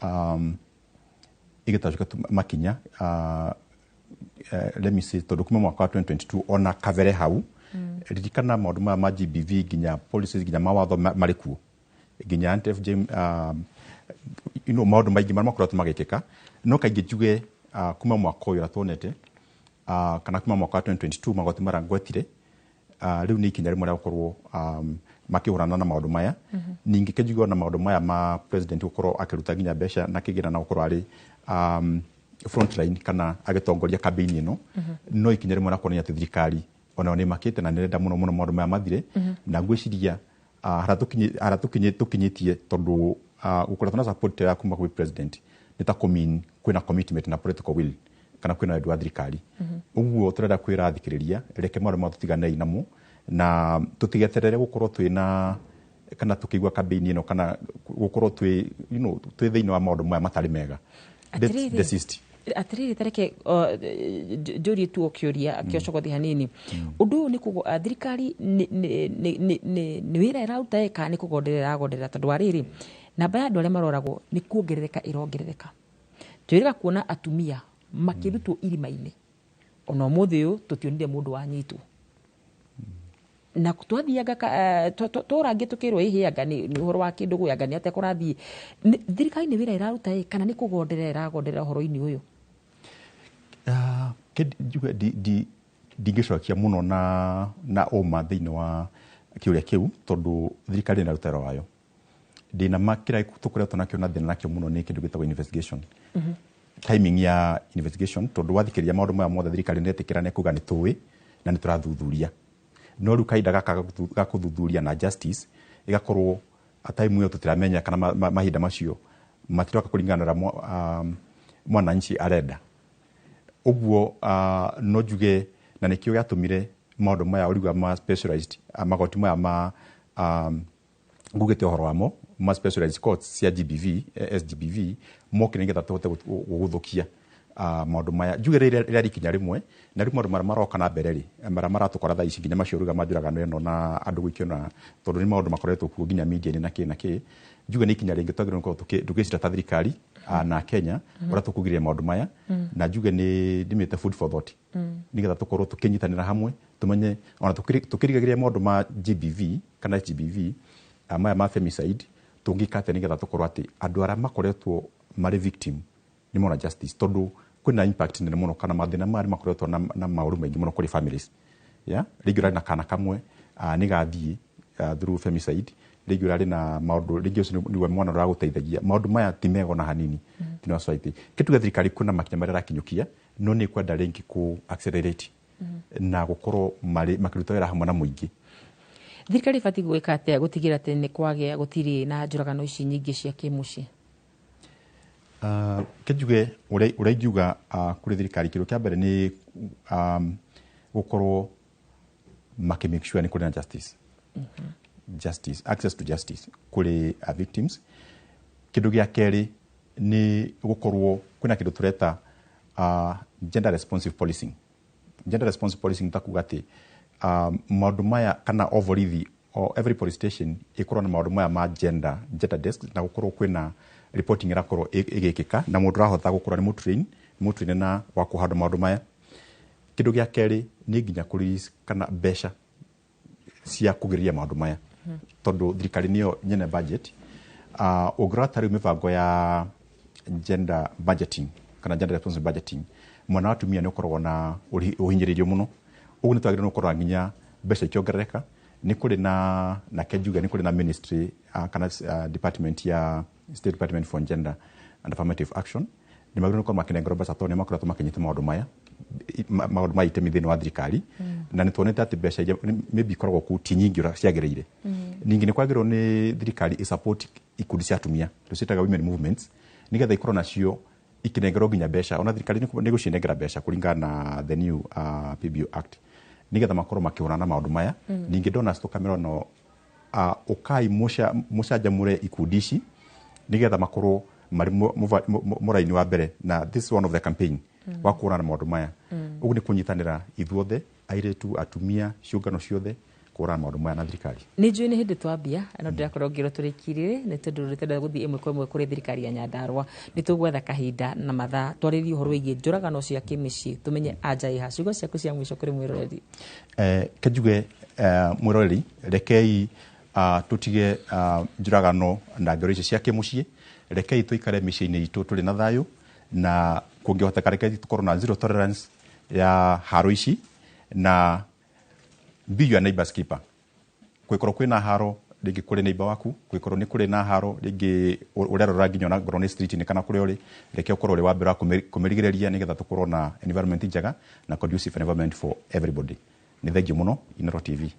ĩgĩtacũkia makinya, let me say, tondũ kuma mwaka wa 2022 ona kabere hau, ririkana maũndũ maya ma GBV nginya policies nginya mawatho marĩ kuo nginya anti-FGM, you know, maũndũ maingĩ marĩa makoretwo magĩkĩka. No kaingĩ njuge kuma mwaka ũyũ ũrĩa tuonete, kana kuma mwaka wa 2022 magoti marĩa ngwetire, rĩu nĩ ikinya rĩmwe rĩa gũkorwo makĩhũrana na maũndũ maya. Ningĩ kĩnjuge ona maũndũ maya ma president gũkorwo akĩruta nginya mbeca na kĩgĩna na gũkorwo arĩ frontline kana agĩtongoria campaign ĩno, no ikinya rĩmwe rĩa kuonania atĩ thirikari onayo nĩ ĩmakĩte na nĩ ĩrenda mũno mũno maũndũ maya mathire. Na ngwĩciria harĩa tũkinyĩtie, tondũ gũkoretwo na support ya kuma kwĩ president nĩ ta kũmean kwĩna commitment na political will kana kwĩna wendi wa thirikari. Ũguo tũrenda kwĩra athikĩrĩria reke maũndũ maya tũtiganei namo na tũtigeterere gũkorwo twĩna kana tũkĩigua campaign ĩno kana gũkorwo twĩ, you know, twĩ thĩinĩ wa maũndũ maya matarĩ mega. Let's desist. Atirĩrĩ, tareke njũrie tu o kĩũria kĩocogothi hanini. Ũndũ ũyũ nĩ kũgo thirikari nĩ wĩra ĩraruta ĩ kana nĩ kũgonderera ĩragonderera? Tondũ wa rĩrĩ, namba ya andũ arĩa maroragwo nĩ kuongerereka ĩrongerereka. Twĩrĩga kuona atumia makĩrutwo irima-inĩ, ona ũmũthĩ ũyũ tũtionire mũndũ wanyitwo. Na twathianga tũrangĩ tũkĩrwo ĩhĩ anga nĩ ũhoro wa kĩndũ gũyũ, anga nĩ atĩa kũrathiĩ. Thirikari nĩ wĩra ĩraruta ĩ kana nĩ kũgonderera ĩragonderera ũhoro-inĩ ũyũ? Njuge ndingĩcokia mũno na ũma thĩinĩ wa kĩũria kĩu, tondũ thirikari ĩraruta wĩra wayo. Ndĩna ma kĩrĩa tũkoretwo nakĩo na thĩna nakĩo mũno nĩ kĩndũ gĩtagwo investigation, timing ya investigation, tondũ wathikĩrĩria maũndũ maya mothe thirikari nĩ ĩtĩkĩra nĩ kuga nĩ tũĩ na nĩ tũrathuthuria, no rĩu kahinda gaka ga kũthuthuria na justice ĩgakorwo time ĩyo tũtiramenya kana mahinda macio matiroka kũringana na ũrĩa mwananchi arenda. Ũguo no njuge na nĩkĩo gĩatũmire maũndũ maya ũriuga ma specialized, magoti maya ma ngugĩte ũhoro wamo ma specialized courts cia GBV, SGBV moke nĩgetha tũhote gũgũthũkia maũndũ maya. Njuge rĩrĩa ikinya rĩmwe na rĩu maũndũ marĩa maroka na mbere rĩ, marĩa maratũkora thaa ici nginya macio ũriuga ma njũragano ĩno na andũ gũikio, na tondũ nĩ maũndũ makoretwo kuo nginya media-inĩ na kĩ na kĩ, njuge nĩ ikinya rĩngĩ twagĩrĩirwo gũkorwo tũgĩcira ta thirikari na Kenya ũrĩa tũkũgirĩrĩria maũndũ maya. Na njuge nĩ ndĩmĩte food for thought nĩgetha tũkorwo tũkĩnyitanĩra hamwe tũmenye ona tũkĩrigagĩrĩria maũndũ ma GBV kana SGBV, maya ma femicide, tũngĩka atĩa nĩgetha tũkorwo atĩ andũ arĩa makoretwo marĩ victim nĩ mona justice, tondũ kwĩna impact nene mũno kana mathĩna maya nĩ makoretwo na maũru maingĩ mũno kũrĩ families. Yeah? Rĩngĩ ũrarĩ na kana kamwe nĩ gathiĩ through femicide, rĩngĩ ũrarĩ na maũndũ, rĩngĩ ũcio nĩwe mwana ũragũteithagia. Maũndũ maya ti mega ona hanini thĩinĩ wa society. Kĩtuge thirikari kwĩna makinya marĩa ĩrakinyũkia, no nĩ kwenda rĩngĩ kũ accelerate na gũkorwo marĩ makĩruta wĩra hamwe na mũingĩ. Thirikari ĩbatiĩ gwĩka atĩa gũtigĩrĩra atĩ nĩ kwagĩa gũtirĩ na njũragano ici nyingĩ cia kĩmũciĩ? Kĩnjuge ũrĩa ingiuga kũrĩ thirikari, kĩndũ kĩa mbere nĩ gũkorwo makĩ make sure nĩ kũrĩ na justice, justice, access to justice kũrĩ victims. Kĩndũ gĩa kerĩ nĩ gũkorwo kwĩna kĩndũ tũreta gender responsive policing. Gender responsive policing ta kuga atĩ maũndũ maya kana o borithi o every police station ĩkorwo na maũndũ maya ma gender desk, na gũkorwo kwĩna reporting ĩrakorwo ĩgĩkĩka na mũndũ ũrahota gũkorwo nĩ mũtrain na wa kũhandwo maũndũ maya. Kĩndũ gĩa kerĩ nĩ nginya kũ kana mbeca cia kũgirĩrĩria maũndũ maya, tondũ thirikari nĩyo nyene budget. Ũngĩrora ta rĩu mĩbango ya gender budgeting kana gender responsive budgeting, mwena wa atumia nĩ ũkoragwo na ũhinyĩrĩrio mũno. Ũguo nĩ twagĩrĩirwo gũkorwo nginya mbeca ikĩongerereka. Nĩ kũrĩ na kenjuge nĩ kũrĩ na ministry kana department ya State Department for Gender and Affirmative Action, nĩ magĩrĩirwo gũkorwo makĩnengerwo mbeca tondũ nĩ makoretwo makĩnyita maũndũ maya maũndũ ma itemi thĩinĩ wa thirikari, na nĩ tuonete atĩ mbeca iria maybe ikoragwo kũu ti nyingĩ ũrĩa ciagĩrĩire. Ningĩ nĩ kwagĩrĩirwo nĩ thirikari ĩ-support ikundi cia atumia tũciĩtaga women movements, nĩgetha ikorwo nacio ikĩnengerwo nginya mbeca. Ona thirikari nĩ ĩgũcinengera mbeca kũringana na the new PBO Act, nĩgetha makorwo makĩhũrana na maũndũ maya. Ningĩ donors tũkamera no ũkai mũcanjamũre ikundi ici nĩgetha makorwo marĩ mũraini wa mbere, na this is one of the campaign wa kũhũrana na maũndũ maya. Ũguo nĩ kũnyitanĩra ithuothe, airĩtu, atumia, ciũngano ciothe kũhũrana na maũndũ maya na thirikari. Nĩ njũĩ nĩ hĩndĩ twambia no ndĩrakorwo ngĩrwo tũrĩkirire nĩ tondũ tũrenda gũthiĩ ĩmwe kwa ĩmwe kũrĩ thirikari ya Nyandarua. Nĩ tũgwetha kahinda na mathaa twarĩrie ũhoro wĩgiĩ njũragano cia kĩmĩciĩ, tũmenye anja ĩha. Ciugo ciaku cia mũico kũrĩ mwĩroreri. Kenjuge mwĩroreri, rekei tũtige njũragano na ngero ici cia kĩmũciĩ. Rekei tũikare mĩciĩ-inĩ itũ tũrĩ na thayũ, na kũngĩhoteka rekei tũkorwo na zero tolerance ya haro ici, na be your neighbor's keeper. Kwĩkorwo kwĩna haro rĩngĩ kũrĩ neighbor waku, kwĩkorwo nĩ kũrĩ na haro rĩngĩ ũrerora nginya ona ngorwo nĩ street-inĩ kana kũrĩa ũrĩ, reke ũkorwo ũrĩ wa mbere wa kũmĩrigĩrĩria nĩgetha tũkorwo na environment njega na conducive environment for everybody. Nĩ thengiũ mũno Inooro TV.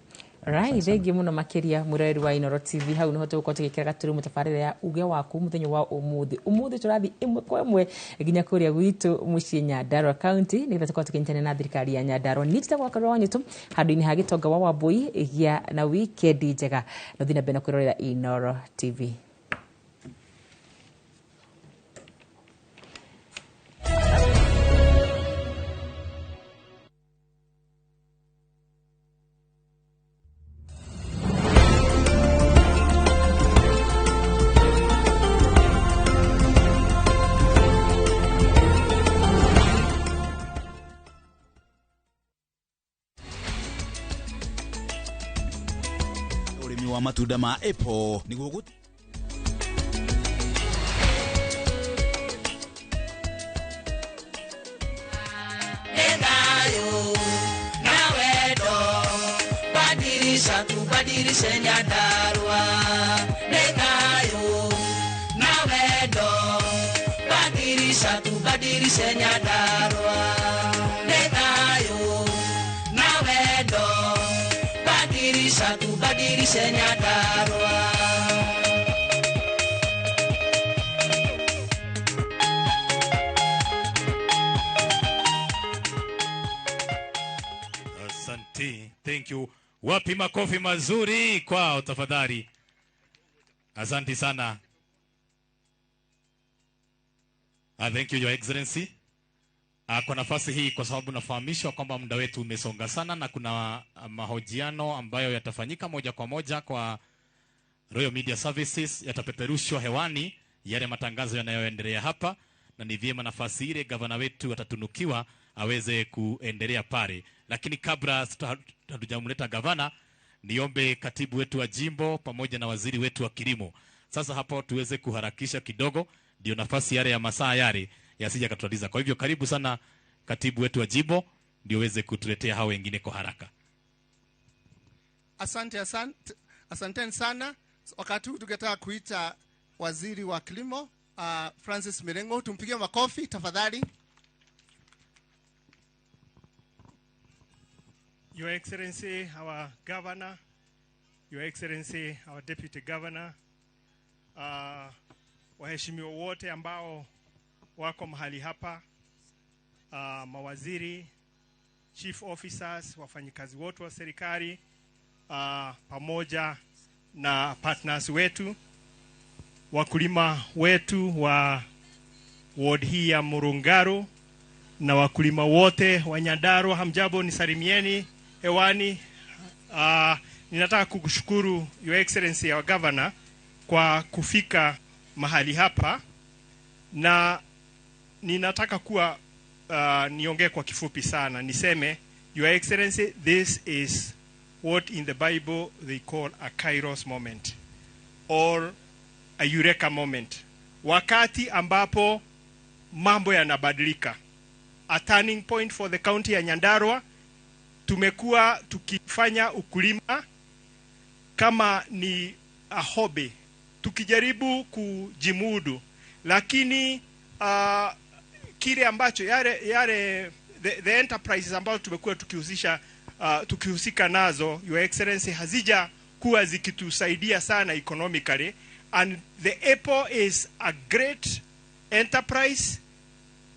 Right, thengiũ mũno makĩria mwĩroreri wa Inooro TV. Hau nĩho tũgũkorwo tũgĩkĩra gatũrũ mũtabarĩre ya uge waku mũthenya wa ũmũthĩ. Ũmũthĩ tũrathiĩ ĩmwe kwa ĩmwe nginya kũrĩa gwitũ mũciĩ Nyandarua County nĩgetha tũkorwo tũkĩnyitanĩra na thirikari ya Nyandarua. Niĩ njĩtagwo Wakarura Wanyitũ, handũ-inĩ ha Gĩtonga wa Wambui. Gĩa na wikendi njega na ũthiĩ na mbere na kwĩrorera Inooro TV. Wa matunda ma apple niguo na wendo badilisha tubadilishe Nyandarua nĩ thayũ na wendo badilisha tubadilishe Nyandarua nĩ thayũ na wendo badilisha tubadilishe Nyandarua. Asante, thank you. Wapi makofi mazuri kwao tafadhali. Asante sana. Thank you Your Excellency. Kwa nafasi hii, kwa sababu nafahamishwa kwamba muda wetu umesonga sana na kuna mahojiano ambayo yatafanyika moja kwa moja kwa Royal Media Services, yatapeperushwa hewani yale matangazo yanayoendelea hapa, na ni vyema nafasi ile gavana wetu atatunukiwa aweze kuendelea pale. Lakini kabla hatujamleta gavana, niombe katibu wetu wa jimbo pamoja na waziri wetu wa kilimo sasa hapo tuweze kuharakisha kidogo, ndio nafasi yale ya masaa yale yasije yakatualiza. Kwa hivyo karibu sana katibu wetu wa jimbo ndio uweze kutuletea hao wengine kwa haraka. Asante, asante, asanteni sana. Wakati huu tungetaka kuita waziri wa kilimo Francis Mirengo, tumpigie makofi tafadhali. Your Excellency, our Governor, Your Excellency, our Deputy Governor, waheshimiwa wote ambao wako mahali hapa, mawaziri, chief officers, wafanyikazi wote wa serikali, pamoja na partners wetu, wakulima wetu wa ward hii ya Murungaru na wakulima wote wa Nyandarua, hamjambo, nisalimieni hewani. Ninataka kukushukuru Your Excellency our Governor kwa kufika mahali hapa, na ninataka kuwa niongee kwa kifupi sana, niseme Your Excellency, this is what in the Bible they call a kairos moment or a eureka moment, wakati ambapo mambo yanabadilika, a turning point for the county ya Nyandarua. Tumekuwa tukifanya ukulima kama ni a hobby, tukijaribu kujimudu, lakini kile ambacho yale the enterprises ambazo tumekuwa tukihusika nazo, Your Excellency, hazija kuwa zikitusaidia sana economically, and the apple is a great enterprise.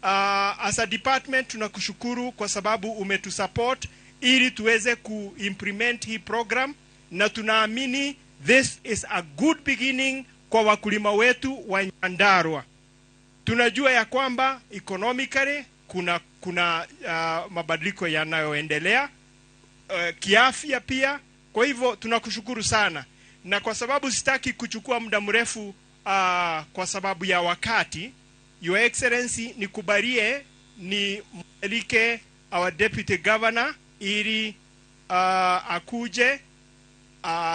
As a department tunakushukuru kwa sababu umetusupport ili tuweze kuimplement hii program, na tunaamini this is a good beginning kwa wakulima wetu wa Nyandarua. Tunajua ya kwamba economically kuna mabadiliko yanayoendelea, kiafya pia. Kwa hivyo tunakushukuru sana, na kwa sababu sitaki kuchukua muda mrefu kwa sababu ya wakati, Your Excellency, nikubalie ni mwalike our Deputy Governor ili akuje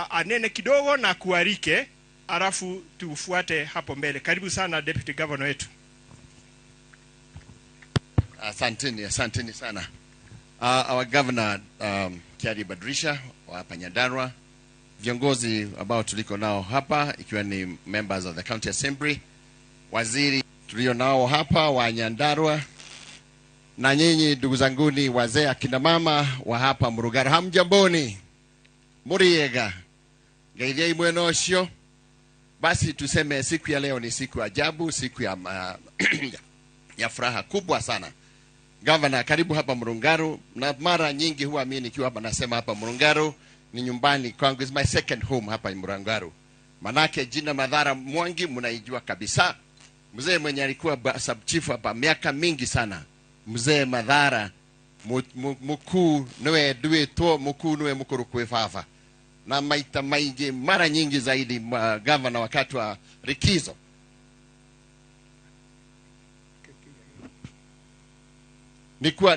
anene kidogo na kuarike, alafu tufuate hapo mbele. Karibu sana Deputy Governor wetu. Asanteni, asanteni sana. Our Governor Kiarie Badirisha wa hapa Nyandarua, viongozi ambao tuliko nao hapa ikiwa ni members of the County Assembly, waziri tulio nao hapa wa Nyandarua, na nyinyi ndugu zanguni wazee akina mama wa hapa Murugara, hamjamboni? Muriega ngeithiai mwena ucio. Basi tuseme siku ya leo ni siku ajabu, siku ya furaha kubwa sana. Governor, karibu hapa Murungaru, na mara nyingi huwa mimi nikiwa hapa nasema hapa Murungaru ni nyumbani kwangu, is my second home hapa Murungaru. Manake jina Madhara Mwangi mnaijua kabisa. Mzee mwenye alikuwa sub chief hapa miaka mingi sana, mzee Madhara mkuu niwe duetwo mkuu niwe mukuru kwe fafa. Na maita maingi mara nyingi zaidi governor wakati wa likizo.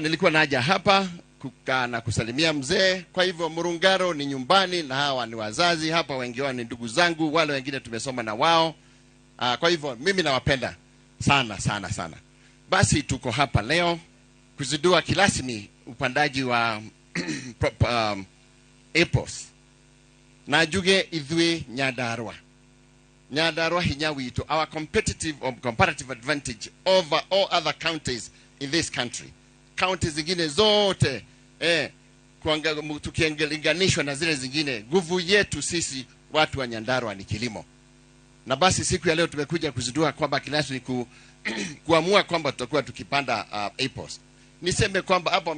Nilikuwa naja hapa kukaa na kusalimia mzee. Kwa hivyo Murungaro ni nyumbani, na hawa ni wazazi hapa, wengi wao ni ndugu zangu, wale wengine tumesoma na wao. Kwa hivyo mimi nawapenda sana sana sana. Basi tuko hapa leo kuzindua kirasmi upandaji wa apples. Na njuge ithuĩ Nyandarua, Nyandarua hinya witũ, our competitive or comparative advantage over all other counties in this country. Counties zingine zote tukilinganishwa na zile zingine, nguvu yetu sisi watu wa Nyandarua ni kilimo. Na basi siku ya leo tumekuja kuzindua kwamba kirasmi kuamua kwamba tutakuwa tukipanda apples. Niseme kwamba hapo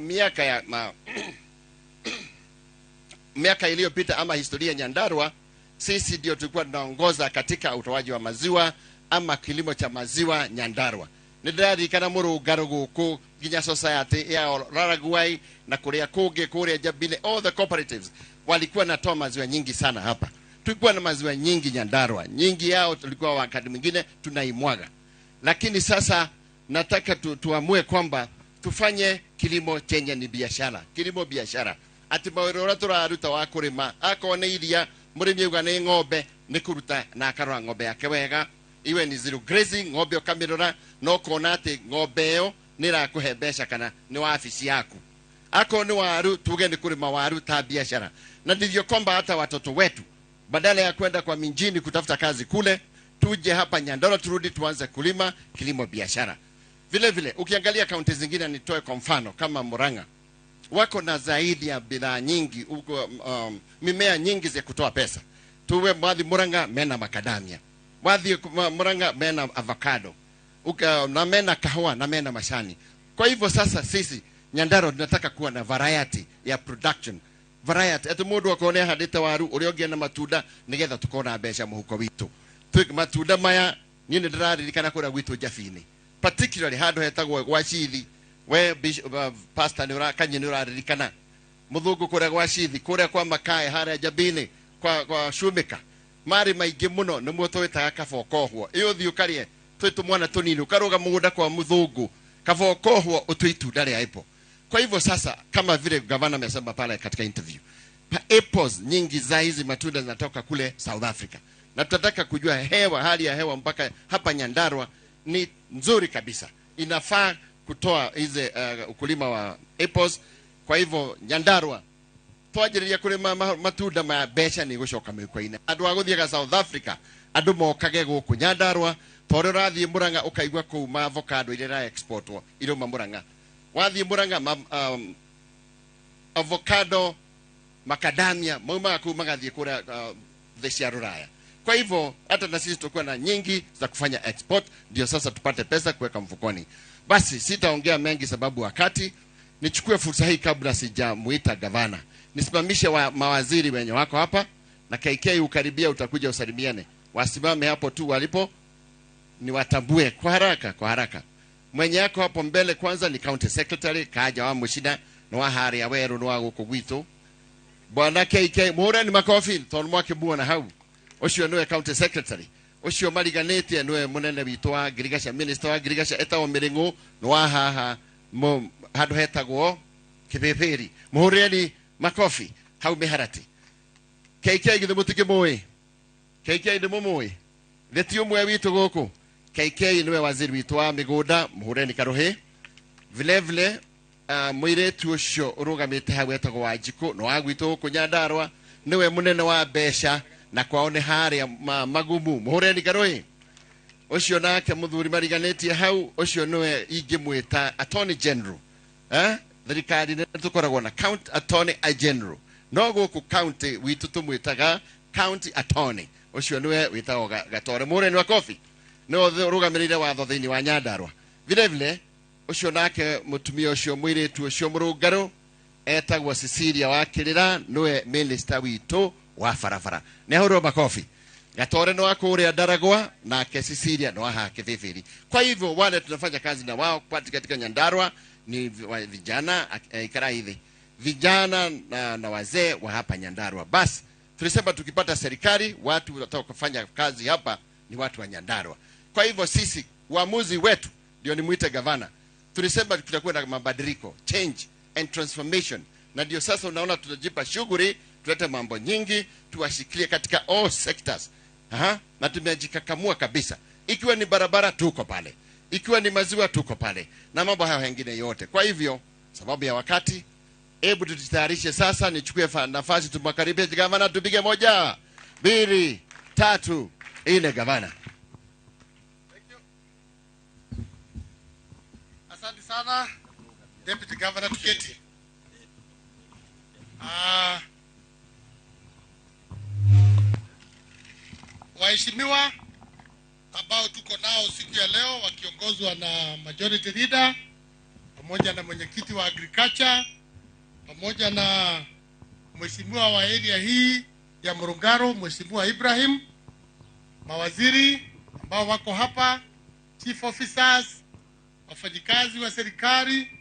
miaka iliyopita ama historia Nyandarua, sisi ndio tulikuwa tunaongoza katika utoaji wa maziwa ama kilimo cha maziwa Nyandarua. Nĩndĩraririkana Mũrũngarũ gũkũ nginya society ya Raraguai na kũrĩa kũngĩ kũrĩa Njabine, all the cooperatives walikuwa natoa maziwa nyingi sana hapa. Tulikuwa na maziwa nyingi Nyandarua, nyingi yao tulikuwa wakati mwingine tunaimwaga. Lakini sasa nataka tuamue kwamba tufanye kilimo chenye ni biashara, kilimo biashara. Ati mawĩra ũrĩa tũraruta wa kũrĩma, akorwo nĩ iria, mũrĩmi auga nĩ ng'ombe, nĩ kũruta na akarora ng'ombe yake wega, iwe ni zero grazing, ng'ombe ũkamĩrora na ũkona atĩ ng'ombe ĩyo nĩ ĩrakũhe mbeca kana nĩ wabici yaku. Akorwo nĩ waru, tuge nĩ kũrĩma waru ta biashara. Na ndivyo kwamba hata watoto wetu badala ya kwenda kwa mijini kutafuta kazi kule, tuje hapa Nyandarua turudi tuanze kulima kilimo biashara. Vile vile ukiangalia kaunti zingine, nitoe kwa mfano kama Murang'a, wako na zaidi ya bidhaa nyingi huko, mimea nyingi za kutoa pesa. Tuwe mwadhi Murang'a mena makadamia, mwadhi Murang'a mena avocado, na mena kahawa na mena mashani. Kwa hivyo sasa sisi Nyandarua tunataka kuwa na variety ya production, variety ati mundu akone handite waru uria ungi na matunda nigetha tukona mbeca muhuko witu. Matunda maya niĩ nĩ ndĩraririkana kũrĩa gwitũ Njabini, particularly handũ hetagwo gwa Cithi, We pastor nĩ kanyi nĩ ũraririkana mũthũngũ kũrĩa gwa cithi, kũrĩa kwa makae harĩa Njabini, kwa Shumika, marĩ maingĩ mũno, nĩmo twĩtaga kabokohwo. Ĩ ũthiĩ ũkarĩe twĩ tũmwana tũnini, ũkarũga mũgũnda kwa mũthũngũ, kabokohwo ũtue itunda rĩa apple. Kwa hivyo sasa, kama vile gavana amesema pale katika interview, apples nyingi za hizi matunda zinatoka kule South Africa, na tunataka kujua hewa, hali ya hewa mpaka hapa Nyandarua ni nzuri kabisa, inafaa kutoa hizi ukulima wa apples. Kwa hivyo Nyandarua twanjĩrĩria kũrĩma matunda ma mbeca nĩ gũcoka mĩhuko-inĩ. Andũ a gũthiaga South Africa, andũ mokage gũkũ Nyandarua, tondũ ũrathiĩ Murang'a ũkaigua kũu ma avocado iria ira exportwo irauma Murang'a. Wathiĩ Murang'a avocado, macadamia maumaga kũu magathiĩ kũrĩa thĩ cia Rũraya. Kwa hivyo hata na sisi tutakuwa na nyingi za kufanya export, ndio sasa tupate pesa kuweka mfukoni. Basi sitaongea mengi sababu wakati. Nichukue fursa hii kabla sijamuita gavana, nisimamishe mawaziri wenye wako hapa, na KK ukaribia utakuja usalimiane. Wasimame hapo tu walipo, niwatambue kwa haraka, kwa haraka. Mwenye yako hapo mbele kwanza ni county secretary Kaja wa Mushida, na wa hari ya weru na wa guku gwitu. Bwana KK, muhureni makofi tondu mwakimuona hau. Ucio niwe county secretary. Ucio mariganĩtie niwe munene witũ wa ngirigaca, minister wa ngirigaca etagwo Mĩrĩng'ũ, nĩ wa haha handũ hetagwo Kĩbĩbĩri. Muhureni makofi hau mĩharati. KK githĩ mũtikĩmũĩ? KK nĩ mũmũĩ? Thĩ ti ũmwe witũ gũkũ. KK niwe waziri witũ wa mĩgũnda, muhureni karuhĩ. Vile vile, mũirĩtu ũcio ũrũgamĩte hau etagwo Wanjikũ, nĩ wa gwitũ gũkũ Nyandarua, niwe mũnene wa mbeca, na kwao nĩ harĩa Magumu. Muhureni karuhĩ. Ũcio nake mũthuri mariganĩtie hau, ũcio nĩwe ingĩmwĩta Attorney General. Thirikari nĩ tũkoragwo na County Attorney General, no gũkũ county witũ tũmwĩtaga County Attorney. Ũcio nĩwe wĩtagwo Gatore. Mũhũreni wa kobi nĩwe ũrũgamĩrĩire watho thĩinĩ wa Nyandarua. Vile vile ũcio nake mũtumia ũcio mũirĩtu ũcio mũrũngarũ etagwo Cecilia wa Kĩrĩra, nĩwe minister witũ wa barabara. Nĩ ahũrwo makobi. Gatore no akũrĩa Ndaragwa, nake Cecilia no aha Kĩbĩbĩri. Kwa hivyo wale tunafanya kazi na wao katika Nyandarua ni vijana, ikara hivi vijana na wazee wa hapa Nyandarua. Basi tulisema tukipata serikali watu watakao kufanya kazi hapa ni watu wa Nyandarua. Kwa hivyo sisi uamuzi wetu ndio nimuite gavana. Tulisema tutakuwa na mabadiliko, change and transformation, na ndio sasa unaona tutajipa shughuli, tulete mambo nyingi, tuwashikilie katika all sectors. Na tumejikakamua kabisa. Ikiwa ni barabara tuko pale, ikiwa ni maziwa tuko pale, na mambo hayo mengine yote. Kwa hivyo sababu ya wakati, hebu tujitayarishe sasa. Nichukue nafasi tumkaribishe gavana, tupige 1, 2, 3, 4 gavana. Thank you. Asante sana Deputy Governor. Tuketi. Waheshimiwa ambao tuko nao siku ya leo wakiongozwa na Majority Leader pamoja na mwenyekiti wa Agriculture pamoja na mheshimiwa wa area hii ya Murungaro, Mheshimiwa Ibrahim, mawaziri ambao wako hapa, chief officers, wafanyikazi wa serikali,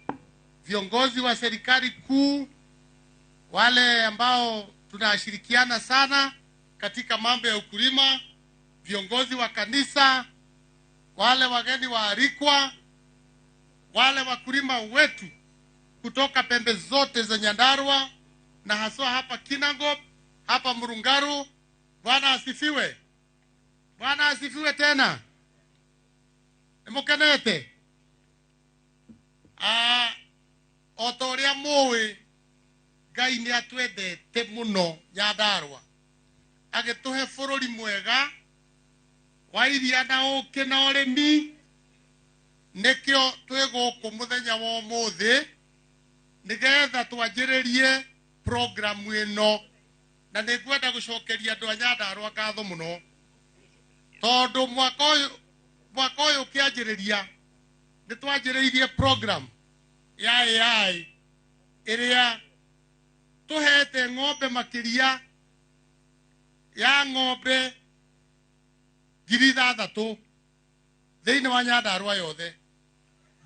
viongozi wa serikali kuu, wale ambao tunashirikiana sana katika mambo ya ukulima, viongozi wa kanisa, wale wageni waalikwa, wale wakulima wetu kutoka pembe zote za Nyandarua na haswa hapa Kinangop, hapa Murungaru. Bwana asifiwe. Bwana asifiwe tena. Nimukenete. O ta ũrĩa mũĩ, Ngai nĩ atwendete mũno Nyandarua, agĩtũhe bũrũri mwega wa iria na ũkĩ na ũrĩmi. Nĩkĩo twĩ gũkũ mũthenya wa ũmũthĩ nĩgetha twanjĩrĩrie programu ĩno, na nĩngwenda gũcokeria andũ a Nyandarua ngatho mũno, tondũ mwaka ũyũ ũkĩanjĩrĩria nĩ twanjĩrĩirie program ya AI ĩrĩa tũhete ng'ombe makĩria ya ng'ombe 6,000 thĩinĩ wa Nyandarua yothe.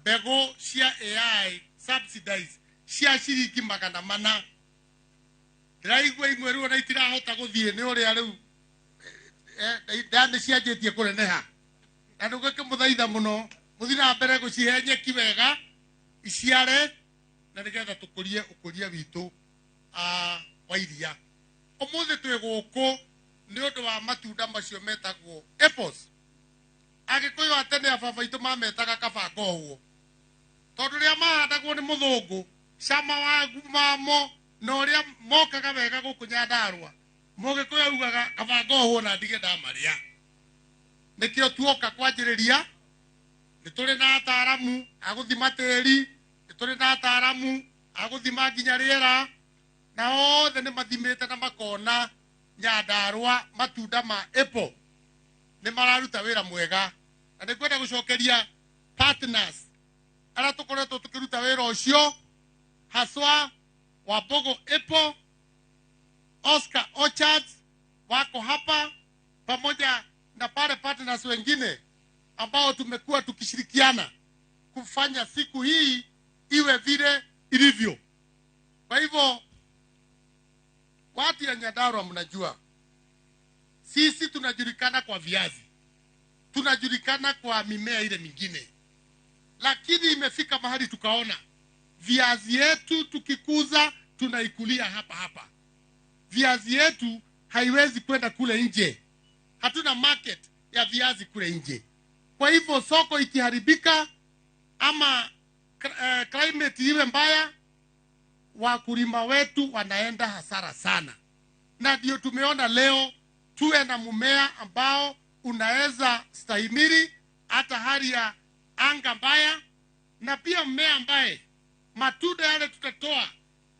mbegũ cia AI subsidize cia ciringi 400. Ndĩraigua imwe rĩu ona itirahota gũthiĩ nĩ ũrĩa rĩu nĩ cianjĩtie kũneneha. Na nĩgũkĩmũthaitha mũno mũthiĩ na mbere gũcihe nyeki wega iciare na nĩgetha tũkũrie ũkũria witũ wa iria. Ũmũthĩ twĩ gũkũ nĩ ũndũ wa matunda macio metagwo apples. Agĩkũyũ a tene a baba aitũ mametaga kaba ngohwo, tondũ rĩrĩa mahandagwo nĩ mũthũngũ cama wa mamo na ũrĩa mokaga wega gũkũ Nyandarũa, mũgĩkũyũ augaga kaba ngohwo na ndige ndamarĩa. Nĩkĩo tuoka kwanjĩrĩria, nĩ tũrĩ na ataaramu a gũthima tĩri, nĩ tũrĩ na ataaramu a gũthima nginya rĩera, na othe nĩ mathimĩte na makona Nyandarũa matunda ma apple nĩ mararuta wĩra mwega. Na nĩ ngwenda gũcokeria partners arĩa tũkoretwo tũkĩruta wĩra ũcio, haswa Wambogo Apple, Oscar Orchards wako hapa, pamoja na pale partners wengine ambao tumekuwa tukishirikiana kufanya siku hii iwe vile ilivyo. Kwa hivyo watu ya Nyandarua mnajua sisi tunajulikana kwa viazi, tunajulikana kwa mimea ile mingine, lakini imefika mahali tukaona viazi yetu tukikuza tunaikulia hapa hapa. Viazi yetu haiwezi kwenda kule nje. Hatuna market ya viazi kule nje. Kwa hivyo soko ikiharibika ama climate iwe mbaya, wakulima wetu wanaenda hasara sana. Na ndio tumeona leo tuwe na mmea ambao unaweza stahimili hata hali ya anga mbaya, na pia mmea ambaye matunda yale tutatoa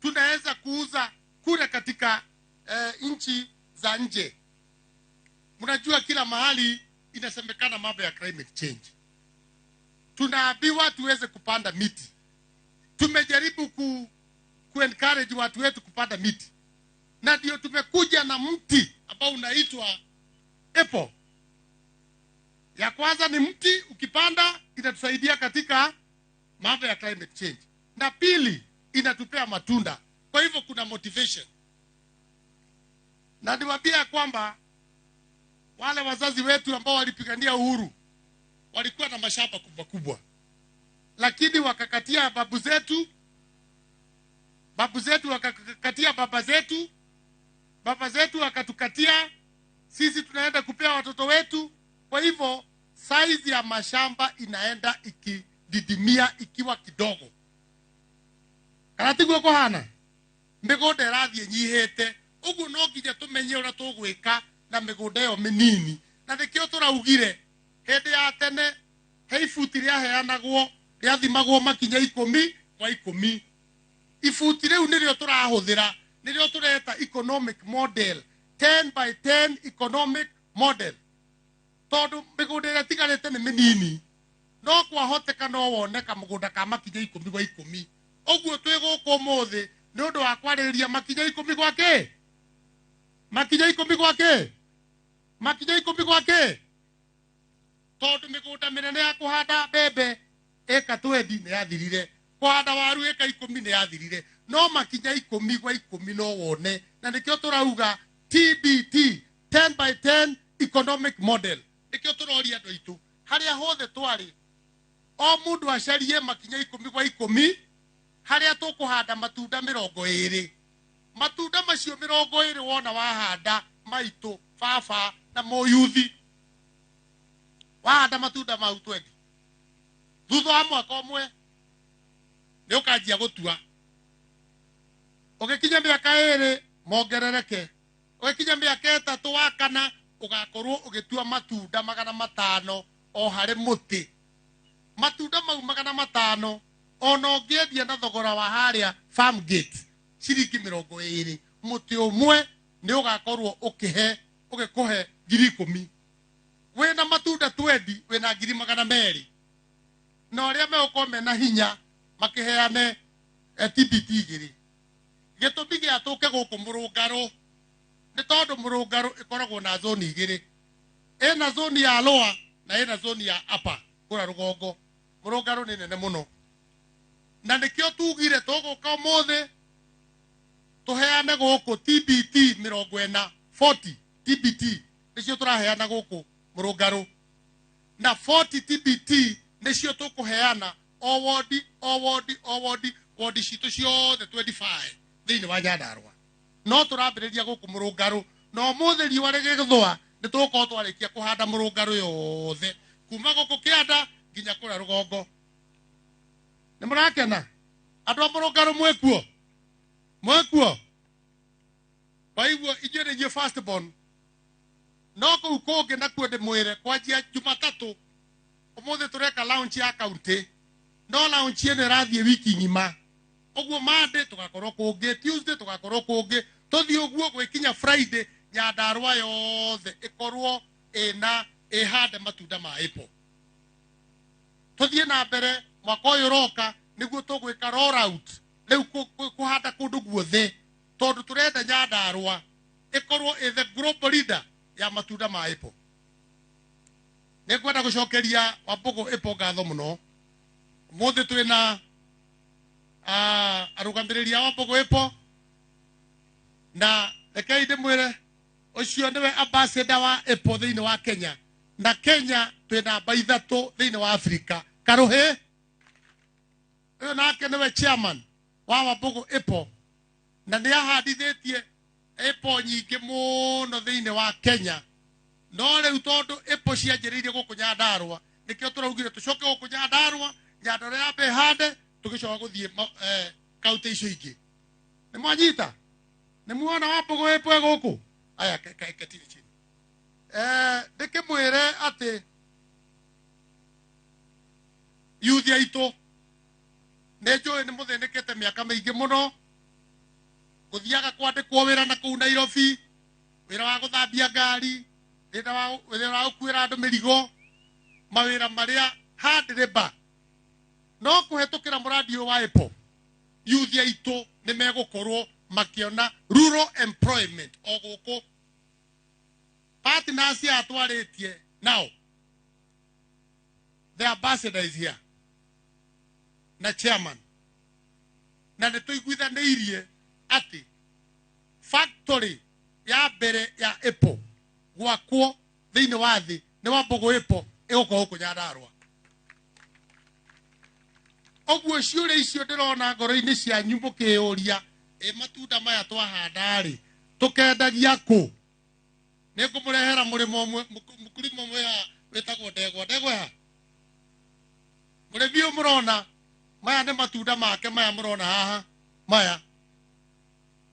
tunaweza kuuza kule katika nchi za nje. Mnajua kila mahali inasemekana mambo ya climate change. Tunaambiwa tuweze kupanda miti. Tumejaribu ku encourage watu wetu kupanda miti. Na ndio tumekuja na mti ambao unaitwa apple. Ya kwanza ni mti ukipanda inatusaidia katika mambo ya climate change. Na pili inatupea matunda. Kwa hivyo kuna motivation. Na niwaambia kwamba wale wazazi wetu ambao walipigania uhuru walikuwa na mashamba kubwa kubwa, lakini wakakatia babu zetu, babu zetu wakakatia baba zetu, baba zetu wakatukatia sisi, tunaenda kupea watoto wetu. Kwa hivyo size ya mashamba inaenda ikididimia ikiwa kidogo. Kana tiguo kuhana migunda irathie nyihite uguo, no nginya tumenye uria tugwika na migunda iyo minini. Na nikio turaugire hindi ya tene he ibuti riaheanagwo riathimagwo makinya 10 kwa 10. Ibuti riu nirio turahuthira, nirio tureta economic model, 10 by 10 economic model, tondu migunda iria tigarite ni minini, no kwahoteka no wone kamugunda ka makinya 10 kwa 10. Uguo twi guku umuthi ni undu wa kwaririria makinya 10 kwa ki, makinya 10 kwa ki, makinya 10 kwa ki, tondu migunda minene ya kuhanda mbembe eka 20 ni yathirire, kuhanda waru eka 10 ni yathirire, no makinya 10 kwa 10 no wone. Na nikio turauga TBT, 10 by 10 economic model. Nikio turoria andu aitu haria hothe twari, o mundu acarie makinya 10 kwa 10 haria tukuhanda matunda 20. Matunda macio 20 wona wahanda maitu baba na muyuthi, wahanda matunda mau 20, thutha wa mwaka ũmwe nĩ ũkanjia gũtua. Ũgĩkinya mĩaka 2 mongerereke, ũgĩkinya mĩaka 3 wa kana ũgakorwo ũgĩtua matunda 500 o harĩ mũtĩ. Matunda mau 500 ona ũngĩendia na thogora wa harĩa farm gate ciringi 20, mũtĩ ũmwe nĩ ũgakorwo ũkĩhe ũgĩkũhe 10,000. Wĩna matunda 20 wĩna 200,000. Na ũrĩa megũkorwo mena hinya makĩheane TBT 2. Gĩtũmi gĩa tũke gũkũ mũrũngarũ nĩ tondũ mũrũngarũ ĩkoragwo na zoni 2. Ĩna zoni ya lower na ĩna zoni ya upper kũrĩa rũgongo. Mũrũngarũ nĩ nene mũno na nĩkĩo tugire tũgũka ũmũthĩ tũheane gũkũ TBT 40 40 TBT nĩcio tũraheana gũkũ Mũrũngarũ na 40 TBT nĩcio tũkũheana o wodi o wodi o wodi wodi citũ ciothe 25 thĩinĩ wa Nyandarũa. No tũrambĩrĩria gũkũ Mũrũngarũ na ũmũthĩ riũa rĩgĩthũa nĩ tũgũkorwo twarĩkia kũhanda Mũrũngarũ yothe kuma gũkũ kĩanda nginya kũrĩa rũgongo. Nĩ mũrakena andũ a Mũrũngarũ? Mwĩkuo mwĩkuo? Kwa hivyo inyuĩ nĩ inyuĩ first born. No kũu kũngĩ nakuo ndĩmwĩre kwanjia Jumatatũ ũmũthĩ tũreka launch ya county, no launch ĩno ĩrathiĩ wiki ng'ima ũguo Monday tũgakorwo kũngĩ, Tuesday tũgakorwo kũngĩ, tũthiĩ ũguo gwĩkinya Friday Nyandarũa yothe ĩkorwo ĩna ĩhande matunda ma apple. Tũthiĩ na mbere mwaka ũyũ ũroka nĩguo tũgwĩka roll out rĩu kũhanda kũndũ guothe tondũ tũrenda Nyandarũa ĩkorwo ĩ the global leader ya matunda ma apple. Nĩ ngwenda gũcokeria Wambũgũ Apple ngatho mũno. Ũmũthĩ twĩna arũgamĩrĩri a Wambũgũ Apple na rekei ndĩmwĩre ũcio nĩwe ambassador wa Apple thĩinĩ wa Kenya, na Kenya twĩ namba 3 thĩinĩ wa Afrika. Karũhĩ ũyũ nake nĩwe chairman wa Wambũgũ Apple na nĩ ahandithĩtie apple nyingĩ mũno thĩinĩ wa Kenya. No rĩu tondũ apple cianjĩrĩirie gũkũ Nyandarũa nĩkĩo tũraugire tũcoke gũkũ Nyandarũa, Nyandarũa yambe ĩhande tũgĩcoka gũthiĩ kaunti icio ingĩ. Nĩ mwanyita? Nĩ muona Wambũgũ Apple gũkũ? Aya ketini chini. Ndĩkĩmwĩre atĩ yuthi aitũ nĩ njũĩ nĩ mũthĩnĩkĩte mĩaka mĩingĩ mũno gũthiaga kwandĩkwo wĩra na kũu Nairobi, wĩra wa gũthambia ngari, wĩra wa gũkuĩra andũ mĩrigo, mawĩra marĩa hard labor. No kũhetũkĩra mũrandi ũyũ wa Apple yuthi aitũ nĩ megũkorwo makĩona rural employment o gũkũ. Partners aya twarĩtie nao, the ambassador is here na chairman, na nĩ tũiguithanĩirie atĩ factory ya mbere ya Apple gwakwo thĩinĩ wa thĩ nĩ Wambũgũ Apple ĩgũkorwo gũkũ Nyandarũa. Ũguo ciũria icio ndĩrona ngoro-inĩ cianyu mũkĩyũria, ĩ matunda maya twahanda-rĩ tũkendagia kũ? Nĩ ngũmũrehera mũrĩmo ũmwe, mũkũrima ũmwe haha wĩtagwo Ndegwa. Ndegwa haha mũrĩmi ũyũ mũrona maya nĩ matunda make maya mũrona haha maya,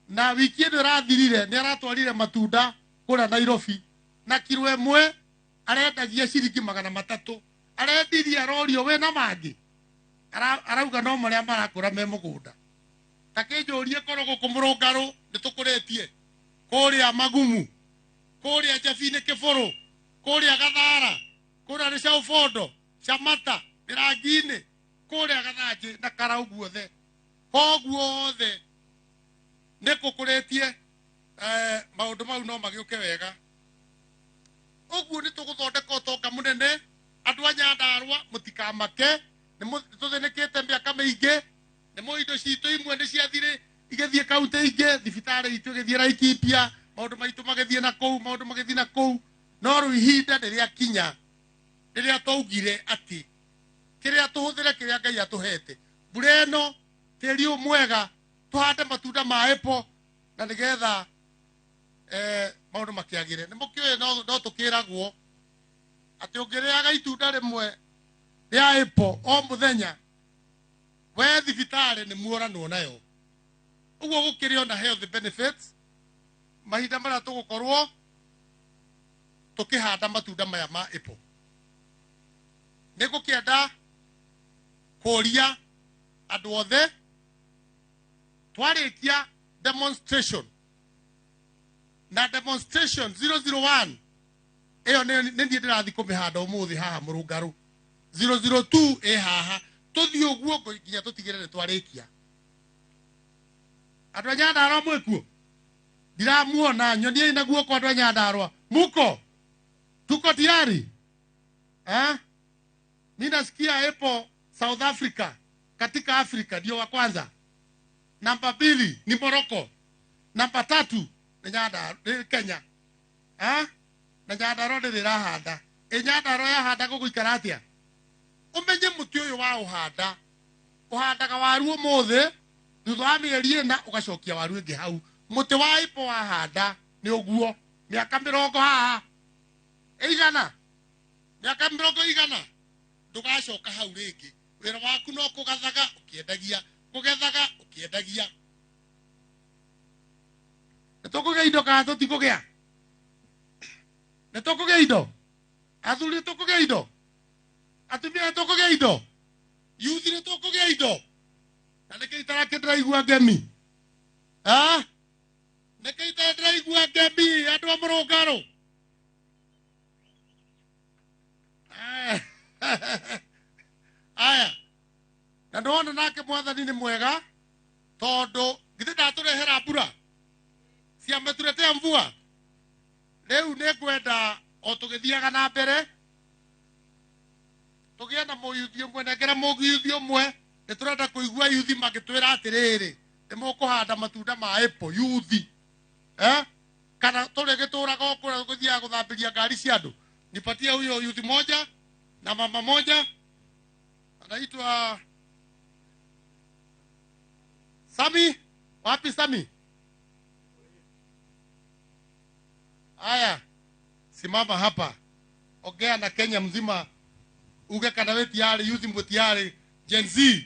na wiki ĩno ĩrathirire nĩ aratwarire matunda kũrĩa Nairobi na kiro ĩmwe arendagia ciringi 300. Arendirie arorio wĩna mangĩ, arauga no marĩa marakũra me mũgũnda. Ta kĩnjũrie korwo gũkũ Mũrũngarũ nĩ tũkũrĩtie, kũrĩa Magumu, kũrĩa Njabinĩ Kĩbũrũ, kũrĩa Gathara, kũrĩa Rĩcaũbondo, Camata, Mĩrangi-inĩ, kũrĩa Gathanjĩ na Karau guothe, koguothe nĩ kũkũrĩtie. Maũndũ mau no magĩũke wega. Ũguo nĩ tũgũthondeka ũtonga mũnene. Andũ a Nyandarũa mũtikamake, nĩ tũthĩnĩkĩte mĩaka mĩingĩ, nĩ mũĩ indo citũ imwe nĩ ciathire igĩthiĩ kaunti ingĩ, thibitarĩ itũ ĩgĩthiĩ Laikipia, maũndũ maitũ magĩthiĩ na kũu, maũndũ magĩthiĩ na kũu. No rĩu ihinda nĩ rĩakinya rĩrĩa twaugire atĩ kĩrĩa tũhũthĩre kĩrĩa Ngai atũhete, mbura ĩno, tĩri ũyũ mwega, tũhande matunda ma apple na nĩgetha maũndũ makĩagĩre. Nĩ mũkĩũĩ no tũkĩragwo atĩ ũngĩrĩaga itunda rĩmwe rĩa apple o mũthenya we thibitarĩ nĩ muoranwo nayo. Ũguo gũkĩrĩ ona health benefits mahinda marĩa tũgũkorwo tũkĩhanda matunda maya ma apple. Nĩ ngũkĩenda kũria andũ othe twarĩkia demonstration na demonstration 001 ĩyo nĩ niĩ ndĩrathiĩ kũmĩhanda ũmũthĩ haha Mũrũngarũ, 002 ĩ haha, tũthiĩ ũguo nginya tũtigĩrĩre nĩ twarĩkia. Andũ a Nyandarũa mwĩkuo? Ndiramuona, nyoniai na guoko andũ a Nyandarũa. Muko? Tuko tayari? Eh? Mimi nasikia apple South Africa katika Afrika ndio wa kwanza. Namba 2 ni Morocco. Namba 3 ni Nyandarua, Kenya. Na Nyandarua ndĩrĩ ĩrahanda. Ĩ Nyandarua yahanda gũgũikara atĩa? Ũmenye mũtĩ ũyũ wa ũhanda. Ũhandaga waru ũmũthĩ, thutha wa mĩeri 4 ũgacokia waru ĩngĩ hau. Mũtĩ wa apple wahanda nĩ ũguo. Mĩaka 20 haha. Ĩigana? Mĩaka 20 igana. Ndũgacoka hau rĩngĩ. Wĩra waku no kũgathaga ũkĩendagia, kũgethaga ũkĩendagia. Nĩ tũkũgĩa indo kana tũtikũgĩa? Nĩ tũkũgĩa indo? Athuri nĩ tũkũgĩa indo? Atumia nĩ tũkũgĩa indo? Youth nĩ tũkũgĩa indo? Na nĩkĩ itarakĩ ndĩraigua ngemi? Nĩkĩ itarĩ ndĩraigua ngemi andũ a Mũrũngarũ? Aya. Na ndona nake mwathani nĩ mwega tondũ githĩ ndatũrehera mbura? Si ametuletea mvua? Rĩu nĩ ngwenda o tũgĩthiaga na mbere tũgĩe na mũyuthi ũmwe, nengera mũyuthi ũmwe. Nĩ tũrenda kũigua yuthi magĩtwĩra atĩrĩrĩ, nĩ mũkũhanda matunda ma apple yuthi. Kana tũrĩ gĩtũraga o kũrĩa gũthiaga gũthambĩria ngari cia andũ. Nipatie huyo yuthi moja na mama moja anaitwa Sami. Wapi Sami? Aya, simama hapa, ongea na Kenya mzima, uge kana we tiari yuthi mwe tiari Gen Z,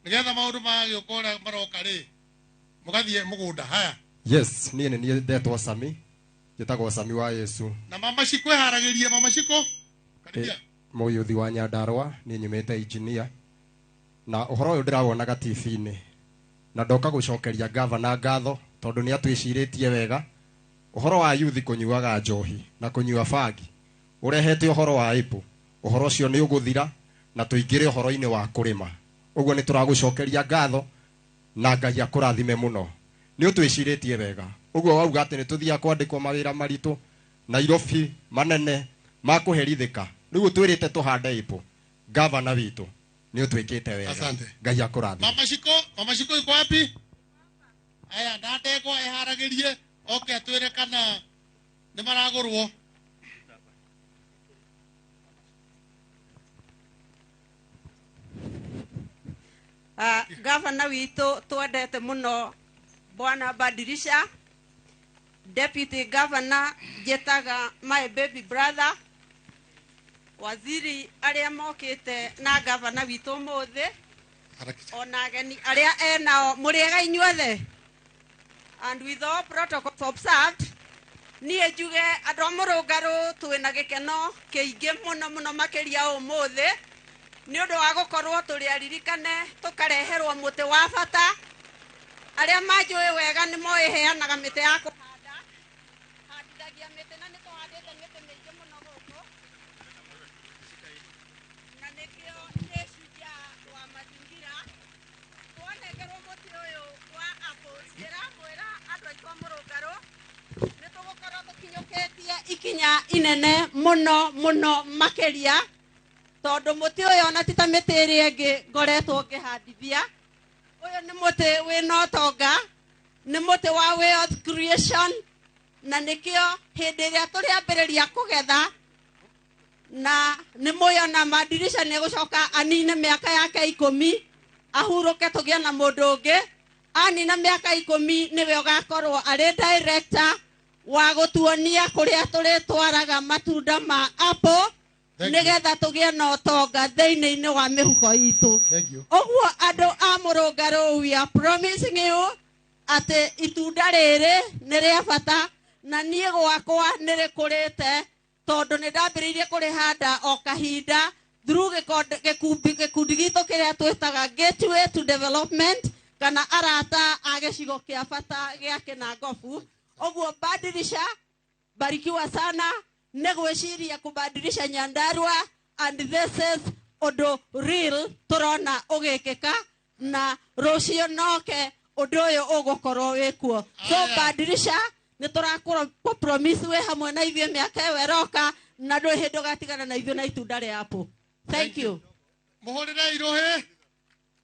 nigetha maundu magĩũka ũrĩa maroka rĩ, mũgathiĩ mũgũnda. Haya. Yes, niĩ nĩ niĩ ndetwo Sami, njĩtagwo Sami wa Yesu. Na mama Shiko ĩharagĩria, mama Shiko karibia. Mũyuthi wa Nyandarua, niĩ nyumĩte engineer. Na ũhoro ũyũ ndĩrawonaga TV-inĩ. Na ndoka gũcokeria gavana ngatho tondũ nĩ atwĩcirĩtie wega. Ũhoro wa yuthi kũnyuaga njohi na kũnyua bangi ũrehete ũhoro wa apple, ũhoro ũcio nĩ ũgũthira na tũingĩre ũhoro-inĩ wa kũrĩma. Ũguo nĩ tũragũcokeria ngatho na Ngai akũrathime mũno. Nĩ ũtwĩcirĩtie wega. Ũguo wauga atĩ nĩ tũthiaga kwandĩkwo mawĩra maritũ Nairobi manene ma kũherithĩka. Rĩu ũtwĩrĩte tũhande apple. Gavana witũ nĩ ũtwĩkĩte wega. Asante. Ngai akũrathime. Mama Shiko iko wapi? Aya, na ndegwa ĩharagĩrie oke atwĩre kana nĩ maragũrwo. Gavana witũ twendete mũno Bwana Badirisha, Deputy Governor njĩtaga my baby brother, waziri arĩa mokĩte na gavana witũ ũmũthĩ, ona ageni arĩa enao, mũrĩega inyuothe. And with all protocols observed, niĩ njuge andũ a Mũrũngarũ twĩna gĩkeno kĩingĩ mũno mũno makĩria ũmũthĩ nĩ ũndũ wa gũkorwo tũrĩ aririkane tũkareherwo mũtĩ wa bata. Arĩa manjũĩ wega nĩ moĩ heanaga mĩtĩ ya kũhanda, handithagia mĩtĩ na nĩ tũhandĩte mĩtĩ mĩingĩ mũno gũkũ, na nĩkĩo nĩ shujaa wa mazingira. Twanengerwo mũtĩ ũyũ wa apples, ndĩramwĩra andũ aitũ a Mũrũngarũ nĩ tũgũkorwo tũkinyũkĩtie ikinya inene mũno mũno makĩria, tondũ mũtĩ ũyũ ona ti ta mĩtĩ ĩrĩa ĩngĩ ngoretwo ngĩhandithia. Ũyũ nĩ mũtĩ wĩna ũtonga, nĩ mũtĩ wa wealth creation, na nĩkĩo hĩndĩ ĩrĩa tũrĩambĩrĩria kũgetha na nĩ mũyona Madirisha nĩ egũcoka anine mĩaka yake 10 ahurũke tũgĩe na mũndũ ũngĩ. Anina mĩaka 10 nĩwe ũgakorwo arĩ director wa gũtuonia kũrĩa tũrĩtwaraga matunda ma apple nĩgetha tũgĩe na ũtonga thĩinĩ-inĩ wa mĩhuko itũ. Ũguo andũ a Mũrũngarũ, we are promising you atĩ itunda rĩrĩ nĩ rĩa bata, na niĩ gwakwa nĩ rĩkũrĩte tondũ nĩ ndambĩrĩirie kũrĩhanda o kahinda through gĩkundi gitũ kĩrĩa twĩtaga Gateway to Development kana arata a gĩcigo kĩa bata gĩa Kĩnangobu. Ũguo Badirisha, barikiwa sana nĩ gwĩciria kũbadilisha Nyandarua, and this is ũndũ real tũrona ũgĩkĩka, na rũciũ noke ũndũ ũyũ ũgũkorwo wĩkuo. So Badirisha, nĩ tũrakũ promise wĩ hamwe na ithuĩ mĩaka ĩyo ĩroka, na ndũrĩ hĩndĩ ũgatigana na ithuĩ na itunda rĩa apple. Thank you. Muhurire irohe.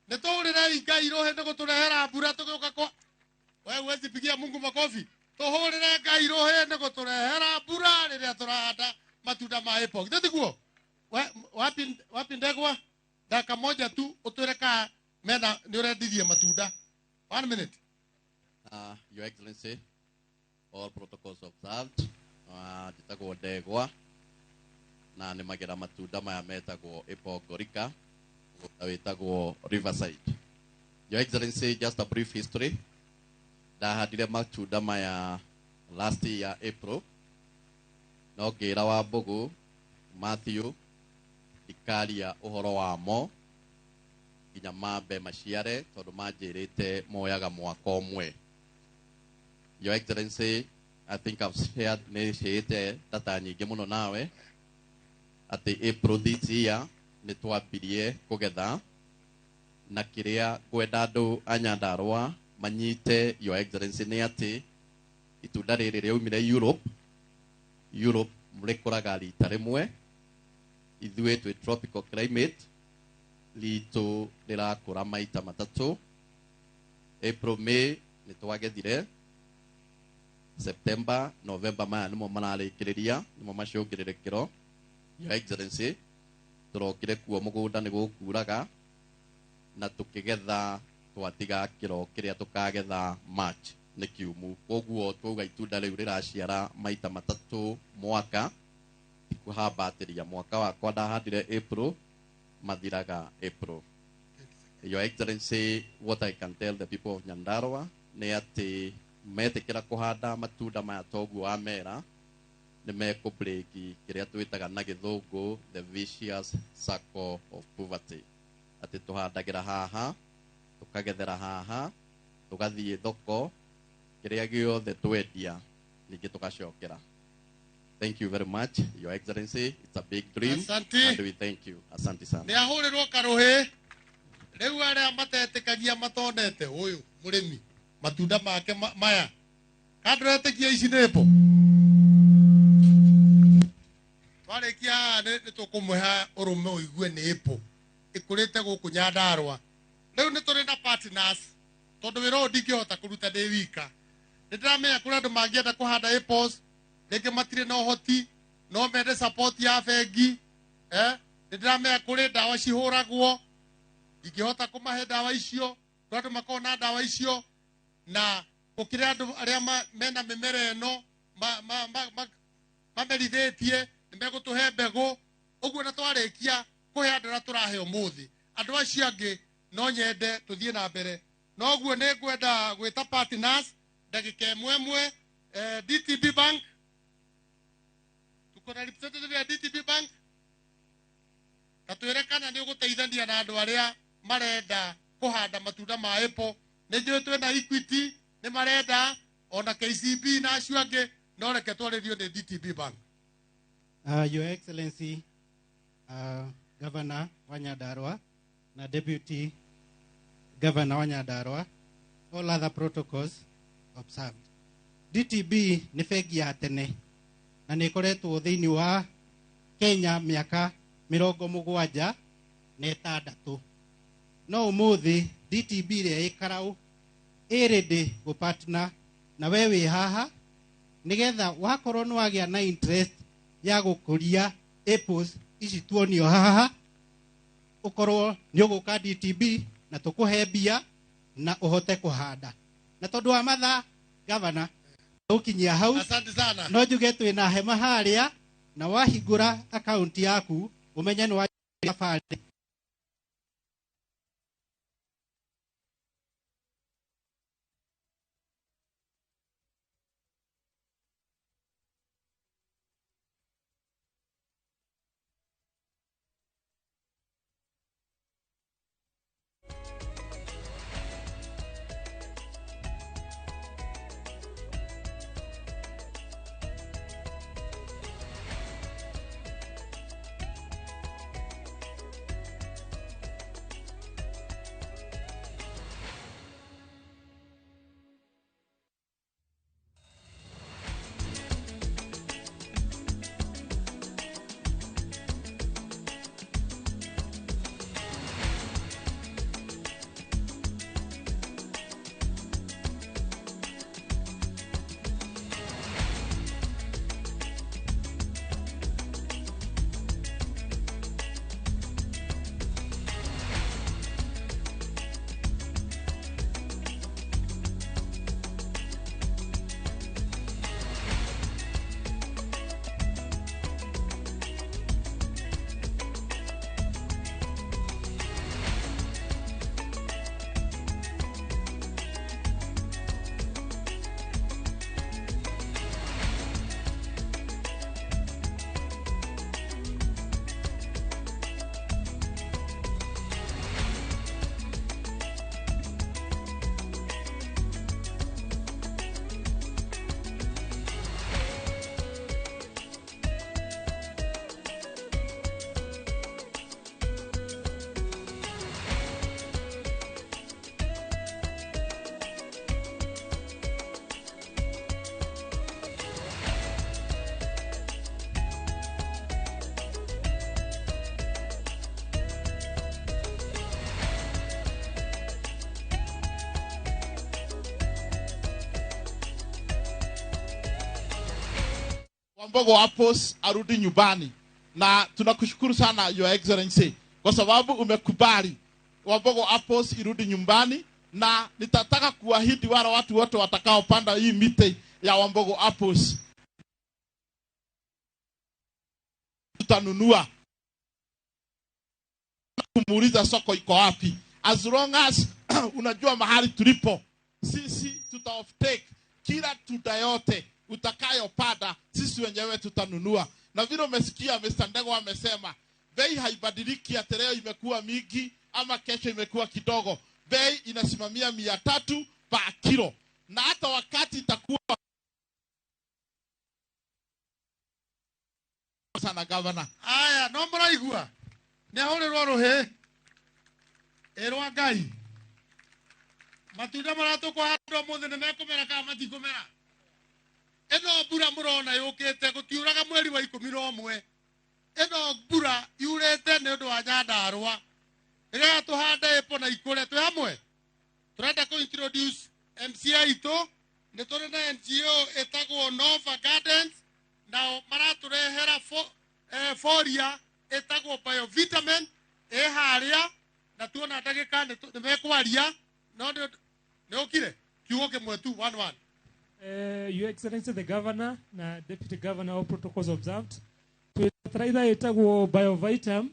Nĩ tũhũrĩrei Ngai irohe nĩ gũtũrehera mbura tũgĩũka kwa. Wewe huwezi pigia Mungu makofi. Tũhũrĩre Ngai irohe nĩ gũtũrehera mbura rĩrĩa tũrahanda matunda ma apple. Githĩ tiguo? Wapi wapi Ndegwa? Dakika moja tu utwĩre ka mena nĩ ũrendirie matunda. 1 minute. Your Excellency, all protocols observed. Njĩtagwo Ndegwa na nĩmagĩra matunda maya metagwo apple ngorika, mũgũnda wĩtagwo Riverside. Your Excellency, just a brief history. Ndahandire matunda maya last year April, no ngĩra Wambũgũ Matthew ndikaria ũhoro wamo nginya mambe maciare tondũ manjĩrĩte moyaga mwaka ũmwe. Your Excellency, I think I've shared nĩ ciĩte data nyingĩ mũno nawe atĩ April this year nĩ twambirie kũgetha, na kĩrĩa ngwenda andũ a Nyandarua manyite, Your Excellency, nĩ atĩ itunda rĩrĩ rĩaumire Europe. Europe rĩkũraga rita rĩmwe, ithuĩ twĩ tropical climate, ritũ rĩrakũra maita matatũ. April, May nĩ twagethire, September, November maya nĩmo mararĩkĩrĩria, nĩmo macũngĩrĩrĩkĩro. Your Excellency, tũrokire kuo mũgũnda nĩ gũkuraga na tũkĩgetha twatiga kĩro kĩrĩa tũkagetha March nĩ kiumu. Koguo twauga itunda rĩu rĩraciara maita matatũ mwaka, tikuhambatĩria. Mwaka wakwa ndahandire April, mathiraga April. Your Excellency, what I can tell the people of Nyandarua nĩ atĩ metĩkĩra kũhanda matunda maya toguo wamera, nĩ mekũbreki kĩrĩa twĩtaga na gĩthũngũ the vicious circle of poverty. Atĩ tũhandagĩra haha, tũkagethera haha, tũgathiĩ thoko, kĩrĩa gĩothe twendia ningĩ tũgacokera. Thank you very much, Your Excellency. It's a big dream. Asante. And we thank you. Asante sana. Nĩ ahũrĩrwo karũhĩ. Rĩu arĩa matetĩkagia matonete ũyũ mũrĩmi matunda make maya. Kandũretĩkia ici nĩ apple. Twarĩkia haha nĩ tũkũmũhe ũrũme ũigue nĩ apple ĩkũrĩte gũkũ Nyandarua. Rĩu nĩ tũrĩ na partners tondũ wĩra ũyũ ndingĩhota kũruta ndĩ wika. Nĩ ndĩramenya kũrĩ andũ mangĩenda kũhanda apples, rĩngĩ matirĩ na ũhoti, no mende support ya bengi. Nĩ ndĩramenya kũrĩ ndawa cihũragwo, ndingĩhota kũmahe ndawa icio, kũrĩ andũ makoragwo na ndawa icio, na gũkĩrĩ andũ arĩa mena mĩmera ĩno mamerithĩtie, nĩ megũtũhe mbegũ. Ũguo na twarĩkia kũhe andũ arĩa tũrahe ũmũthĩ, andũ acio angĩ no nyende tũthiĩ na mbere. Noguo nĩ ngwenda gwĩta partners ndagĩka ĩmwe ĩmwe. DTB Bank, tuko na representative ya DTB Bank, na twĩre kana nĩ ũgũteithania na andũ arĩa marenda kũhanda matunda ma apple. Nĩ njũĩ twĩna Equity nĩ marenda, ona KCB na acio angĩ, no reke twarĩrio nĩ DTB Bank. Your Excellency, Governor wa Nyandarua na Deputy Governor wa Nyandarua, all other protocols observed. DTB nĩ bengi ya tene na nĩ ĩkoretwo thĩinĩ wa Kenya mĩaka 76. No ũmũthĩ DTB ĩrĩa ĩ Karau ĩ ready gũpartner na we wĩ haha nĩgetha wakorwo nĩ wagĩa na interest ya gũkũria apples ici tuonio haha, ũkorwo nĩ ũgũka DTB na tũkũhe mbia na ũhote kũhanda. Na tondũ wa mathaa, Governor, tũkinyia hau. Asante sana. No njuge twĩna hema harĩa, na wahingũra akaunti yaku ũmenye nĩ wa thabarĩ. Wambogo Apples arudi nyumbani, na tunakushukuru sana Your Excellency kwa sababu umekubali Wambogo Apples irudi nyumbani, na nitataka kuahidi wale watu wote watakaopanda hii miti ya Wambogo Apples tutanunua. Kumuuliza soko iko wapi, as long as unajua mahali tulipo sisi, tuta offtake kila tunda yote utakayopanda, sisi wenyewe tutanunua. Na vile umesikia Mr. Ndegwa amesema bei haibadiliki, ati leo imekuwa mingi ama kesho imekuwa kidogo. Bei inasimamia 300 per kilo, na hata wakati itakuwa sana governor. Aya, no mũraigua nĩ ahũrĩrwo rũhĩ ĩrwa Ngai. Matunda marĩa tũkũhanda ũmũthĩ nĩ mekũmera kana matikũmera? Ĩno mbura mũrona yũkĩte gũtiuraga mweri wa 11. Ĩno mbura yurĩte nĩ ũndũ wa Nyandarũa. Rĩrĩa tũhande ĩpo na ikũre twĩ hamwe. Tũrenda kũ introduce MCA itũ, nĩ tũrĩ na NGO ĩtagwo Nova Gardens, nao maratũrehera foria ĩtagwo biovitamin ĩ harĩa, na tuona ndagĩka nĩ mekwaria, no nĩ ũkire kiugo kĩmwe tu 1-1. Your Excellency the Governor na Deputy Governor, all protocols observed. Twĩtaraitha ĩtagwo biovitam,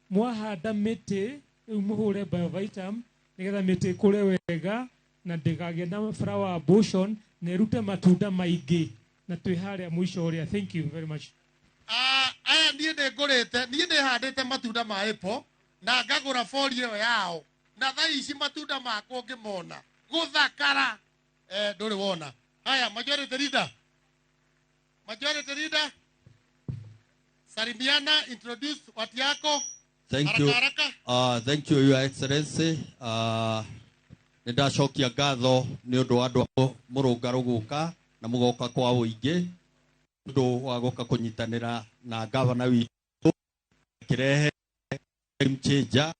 mwahanda mĩtĩ rĩu mũhũre biovitam nĩgetha mĩtĩ ĩkũre wega na ndĩkagĩe na flower abortion na ĩrute matunda maingĩ, na twĩ harĩa mũico ũrĩa. Thank you very much. Aya niĩ nĩ ngũrĩte, niĩ nĩ handĩte matunda ma apple na ngagũra bori ĩyo yao, na thaa ici matunda makwa ũngĩmona gũthakara ndũrĩ wona. Haya, majority leader. Majority leader. Salimiana, introduce watu yako. Thank you. Haraka, haraka. Thank you, Your Excellency. Nĩndacokia ngatho nĩ ũndũ wa andũ a mũrũngarũ gũka na mũgoka kwa ũingĩ ũndũ wa gũka kũnyitanĩra na gavana witũ kĩrehe game changer.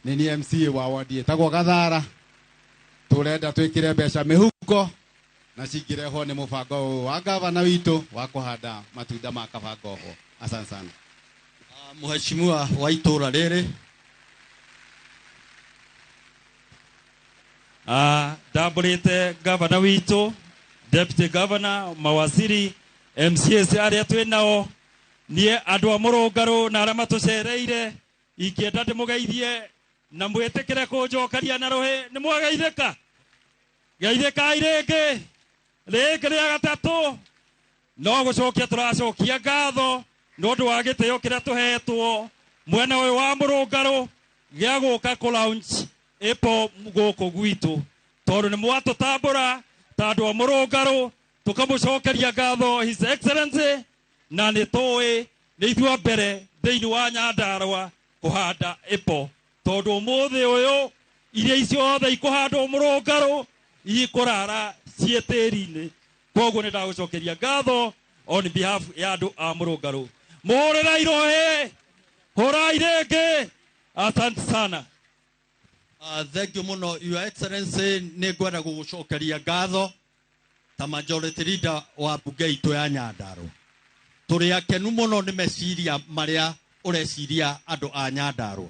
Nĩ niĩ MCA wa ward ĩtagwo Gathara, tũrenda twĩkĩre mbeca mĩhuko Na cingĩrehwo nĩ mũbango ũyũ wa gavana witũ wa kũhanda matunda ma kaba ngohwo. Asante sana. Mheshimiwa wa itũra rĩrĩ, ndambũrĩte gavana witũ, deputy governor, mawaziri, MCAs arĩa twĩ nao, niĩ andũ a Mũrũngarũ na arĩa matũcereire, ingĩenda ndĩmũgeithie na mwĩtĩkĩre kũnjokeria na rũhĩ. Nĩ mwageithĩka? Geithĩkai rĩngĩ, rĩngĩ rĩa gatatũ. No gũcokia tũracokia ngatho nĩ ũndũ wa gĩtĩo kĩrĩa tũhetwo mwena ũyũ wa Mũrũngarũ gĩa gũka kũ launch apple gũkũ gwitũ, tondũ nĩ mwatũtambũra ta andũ a Mũrũngarũ, tũkamũcokeria ngatho His Excellency, na nĩ tũĩ nĩ ithuĩ a mbere thĩinĩ wa Nyandarũa kũhanda apple, tondũ ũmũthĩ ũyũ iria icio othe ikũhandwo Mũrũngarũ ikũrara ciĩ tĩri-inĩ. Koguo nĩ ndagũcokeria ngatho on behalf ya andũ a Mũrũngarũ. Mũhũrĩrai rũhĩ, hũrai rĩngĩ. Asante sana. Thank you muno, Your Excellency. Nĩ ngwenda gũgũcokeria ngatho ta majority leader wa bunge itũ ya Nyandarũa. Tũrĩ akenu mũno nĩ meciria marĩa ũreciria andũ a Nyandarũa.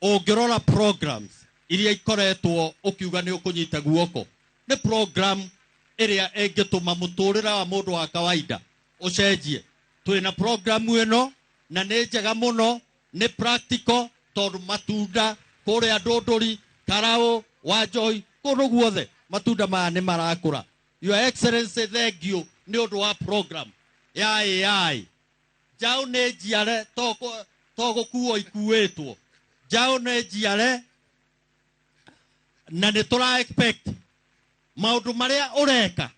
Ũngĩrora programs iria ikoretwo ũkiuga nĩ ũkũnyita guoko, nĩ program ĩrĩa ĩngĩtũma mũtũrĩre wa mũndũ wa kawaida ũcenjie. Twĩna program ĩno na nĩ njega mũno, nĩ practical, tondũ matunda kũrĩa Ndũndũri, Karaũ, Wanjohi, kũndũ guothe matunda maya nĩ marakũra. Your Excellency, thank you nĩ ũndũ wa program ya AI. Njaũ nĩ njiare, to gũkuo ikuĩtwo. Njaũ nĩ njiare na nĩ tũra expect maũndũ marĩa ũreka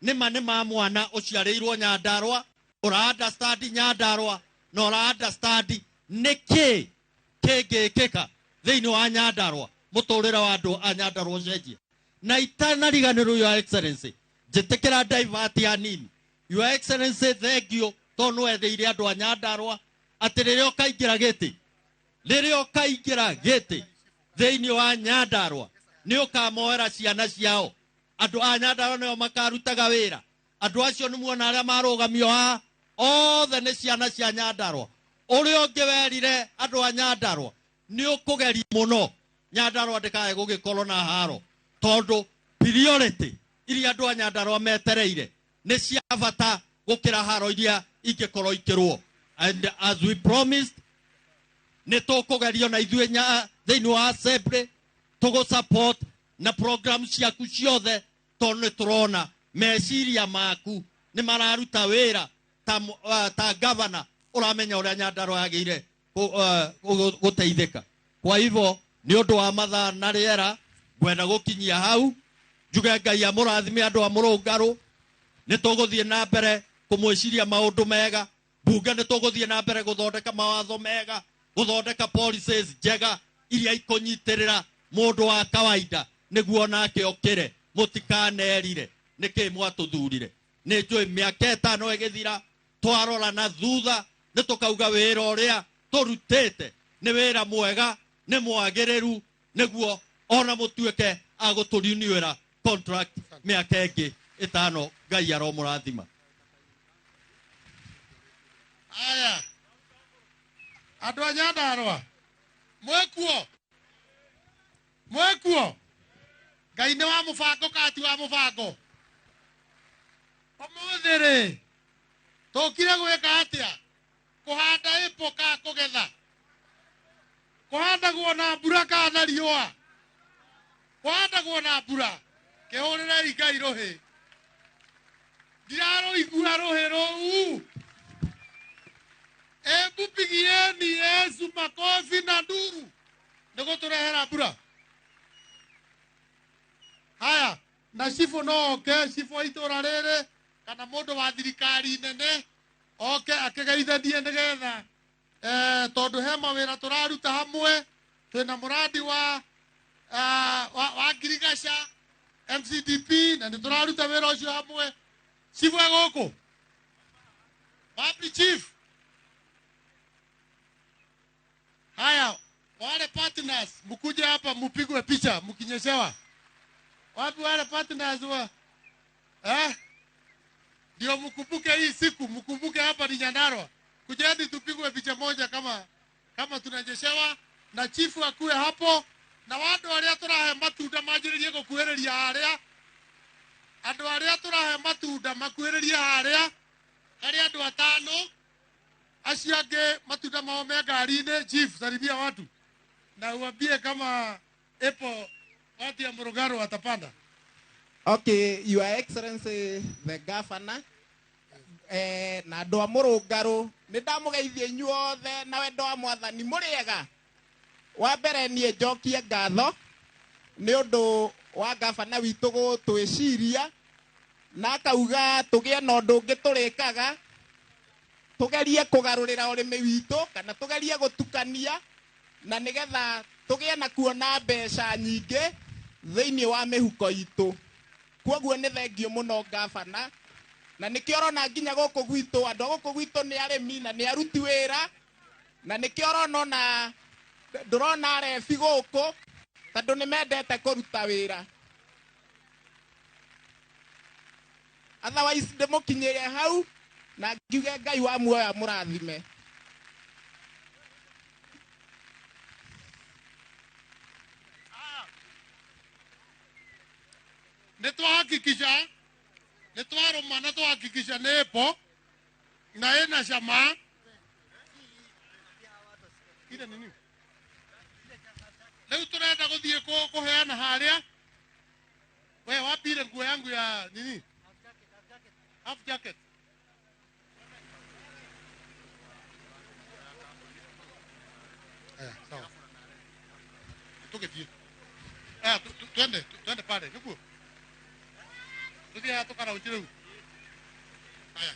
nĩma nĩ ma mwana ũciarĩirwo Nyandarũa, ũra understand Nyandarũa na ũra understand nĩkĩ kĩngĩkĩka thĩinĩ wa Nyandarũa, mũtũrĩre wa andũ a Nyandarũa ũcenjie. Na itanariganĩrwo, Your Excellency, njĩtĩkĩra divert hanini. Your Excellency, thank you tondũ nĩwetheire andũ a Nyandarũa atĩ rĩrĩa ũkaingĩra gĩtĩ, rĩrĩa ũkaingĩra gĩtĩ thĩinĩ wa Nyandarũa nĩ ũkamoera ciana ciao. Andũ a Nyandarũa nĩo makarutaga wĩra. Andũ acio nĩ muona arĩa marũgamio haha othe nĩ ciana cia Nyandarũa. Ũrĩa ũngĩ werire andũ a Nyandarũa nĩ ũkũgeria mũno Nyandarũa ndĩkae gũgĩkorwo na haro, tondũ priority iria andũ a Nyandarũa metereire nĩ cia bata gũkĩra haro iria ingĩkorwo ikĩrwo. And as we promised, nĩ tũkũgerio na ithuĩ thĩinĩ wa assembly tũgũ support na program ciaku ciothe, tondũ nĩ tũrona meciria maku nĩ mararuta wĩra ta governor ũramenya ũrĩa Nyandarũa yagĩrĩire gũteithĩka. Kwa hivyo nĩ ũndũ wa mathaa na rĩera, ngwenda gũkinyia hau njuge Ngai amũrathime andũ a Mũrũngarũ. Nĩ tũgũthiĩ na mbere kũmwĩciria maũndũ mega bunge, nĩ tũgũthiĩ na mbere gũthondeka mawatho mega, gũthondeka policies njega iria ikũnyitĩrĩra mũndũ wa kawaida nĩguo nake okĩre. Mũtikanerire nĩkĩ mwatũthurire. Nĩ njũĩ mĩaka 5 ĩgĩthira twarora na thutha nĩ tũkauga wĩra ũrĩa tũrutĩte nĩ wĩra mwega, nĩ mwagĩrĩru, nĩguo ona mũtuĩke a gũtũriniwĩra contract mĩaka ĩngĩ 5. Ngai aromũrathima. Aya, andũ a Nyandarũa, mwĩkuo? Mwĩkuo? Ngai nĩ wa mũbango kana ti wa mũbango? Ũmũthĩ rĩ, tũkire gwĩka atĩa? Kũhanda apple kana kũgetha? Kũhandagwo na mbura kana na riũa? Kũhandagwo na mbura. Kĩhũrĩrei Ngai rũhĩ. Ndirarũigua rũhĩ rũu. Ebu pigieni Yesu makofi na nduru nĩ gũtũrehera mbura. Haya, na cibũ no oke, cibũ wa itũra rĩrĩ kana mũndũ wa thirikari nene oke akĩgeithanie nĩgetha tondũ he mawĩra tũraruta hamwe. Twĩna mũrandi wa Ngirigaca MCDP na nĩ tũraruta wĩra ũcio hamwe. Cibũ e gũkũ? Wapi chief? Haya, wale partners mkuje hapa mupigwe picha mkinyeshewa. Wapi wale partners wa? Eh? Ndio mkumbuke hii siku, mkumbuke hapa ni Nyandarua. Kujeni tupigwe picha moja kama tunanyeshewa, na chifu akue hapo, na watu aria turahe matunda manjiririe gukuhiriria haria. Andu aria turahe matunda makuhiririe haria, hari andu atano acio angi matunda mao me ngari-inĩ. Chief, salimia watu na uambie kama epo watu ya Murugaro watapanda. Okay, Your Excellency the Governor, na andũ a Mũrũngarũ, nĩ ndamũgeithia inyuothe na wendo wa Mwathani. Mũrĩega? Wa mbere niĩ njokie ngatho nĩ ũndũ wa gavana witũ gũtwĩciria na akauga tũgĩe na ũndũ ũngĩ tũrĩkaga, tũgerie kũgarũrĩra ũrĩmi witũ kana tũgerie gũtukania na nĩgetha tũgĩe na kuona mbeca nyingĩ thĩinĩ wa mĩhuko itũ. Kwoguo nĩ thengio mũno gavana, na nĩkĩo ũrona nginya gũkũ gwitũ andũ a gũkũ gwitũ nĩ arĩmi na nĩ aruti wĩra, na nĩkĩo ũrona ona ndũrona arebi gũkũ tondũ nĩ mendete kũruta wĩra. Otherwise ndĩmũkinyĩre hau na ngiuge Ngai wa muoyo amũrathime. Nĩ twahakikisha, nĩ twarũma na twahakikisha nĩ ĩpo na ĩna cama. Ile nini? Rĩu tũrenda gũthiĩ kũheana harĩa. We wapi ile nguo yangu ya nini? Half jacket. Aya, sawa. Tũgĩthiĩ. Aya, twende pale, nĩguo? Tũthiĩ haha tũkaraunje rĩu. Aya.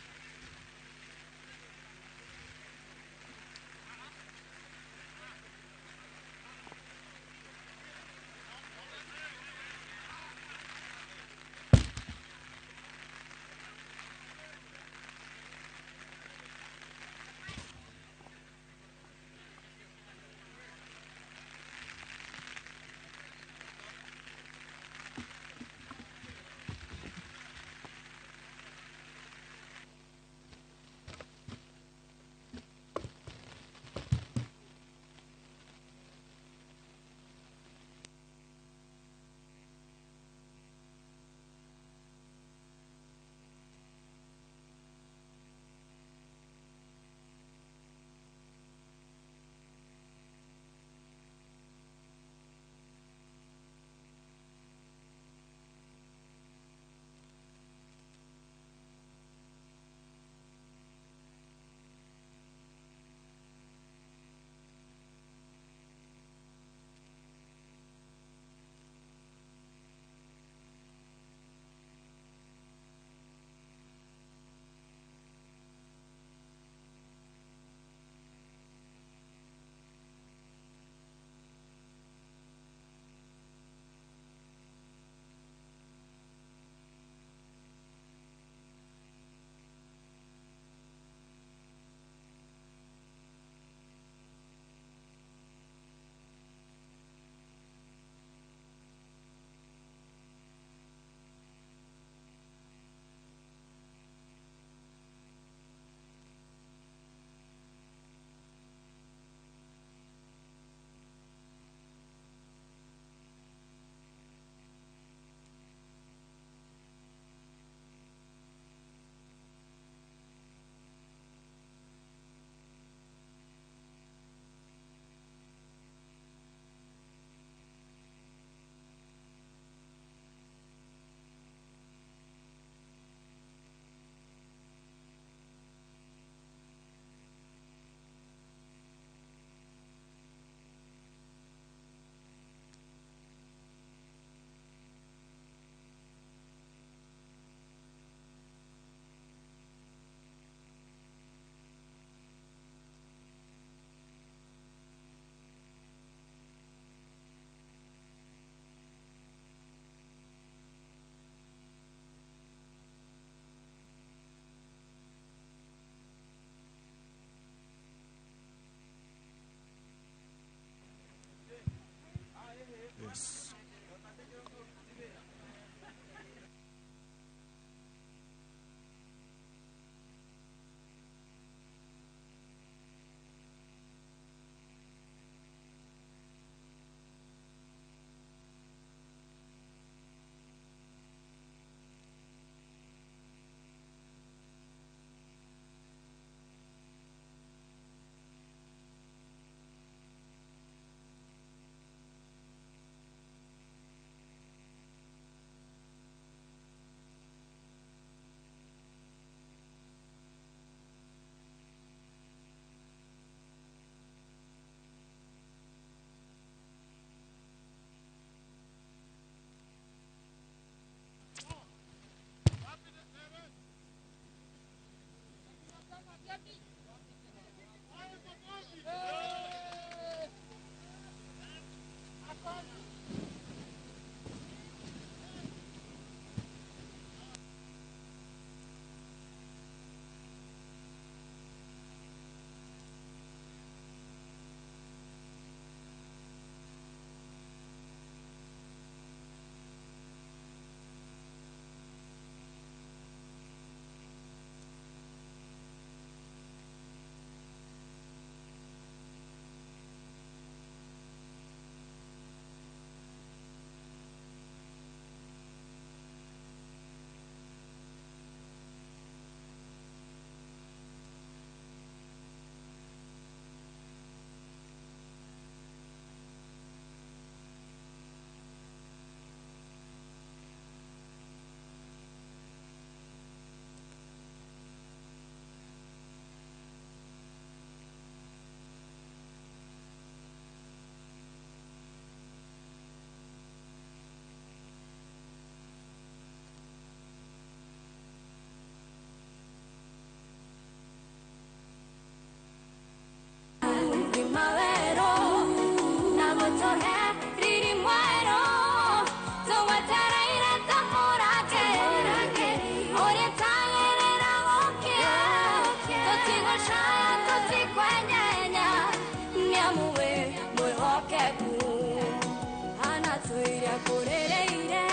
Akũrĩrĩire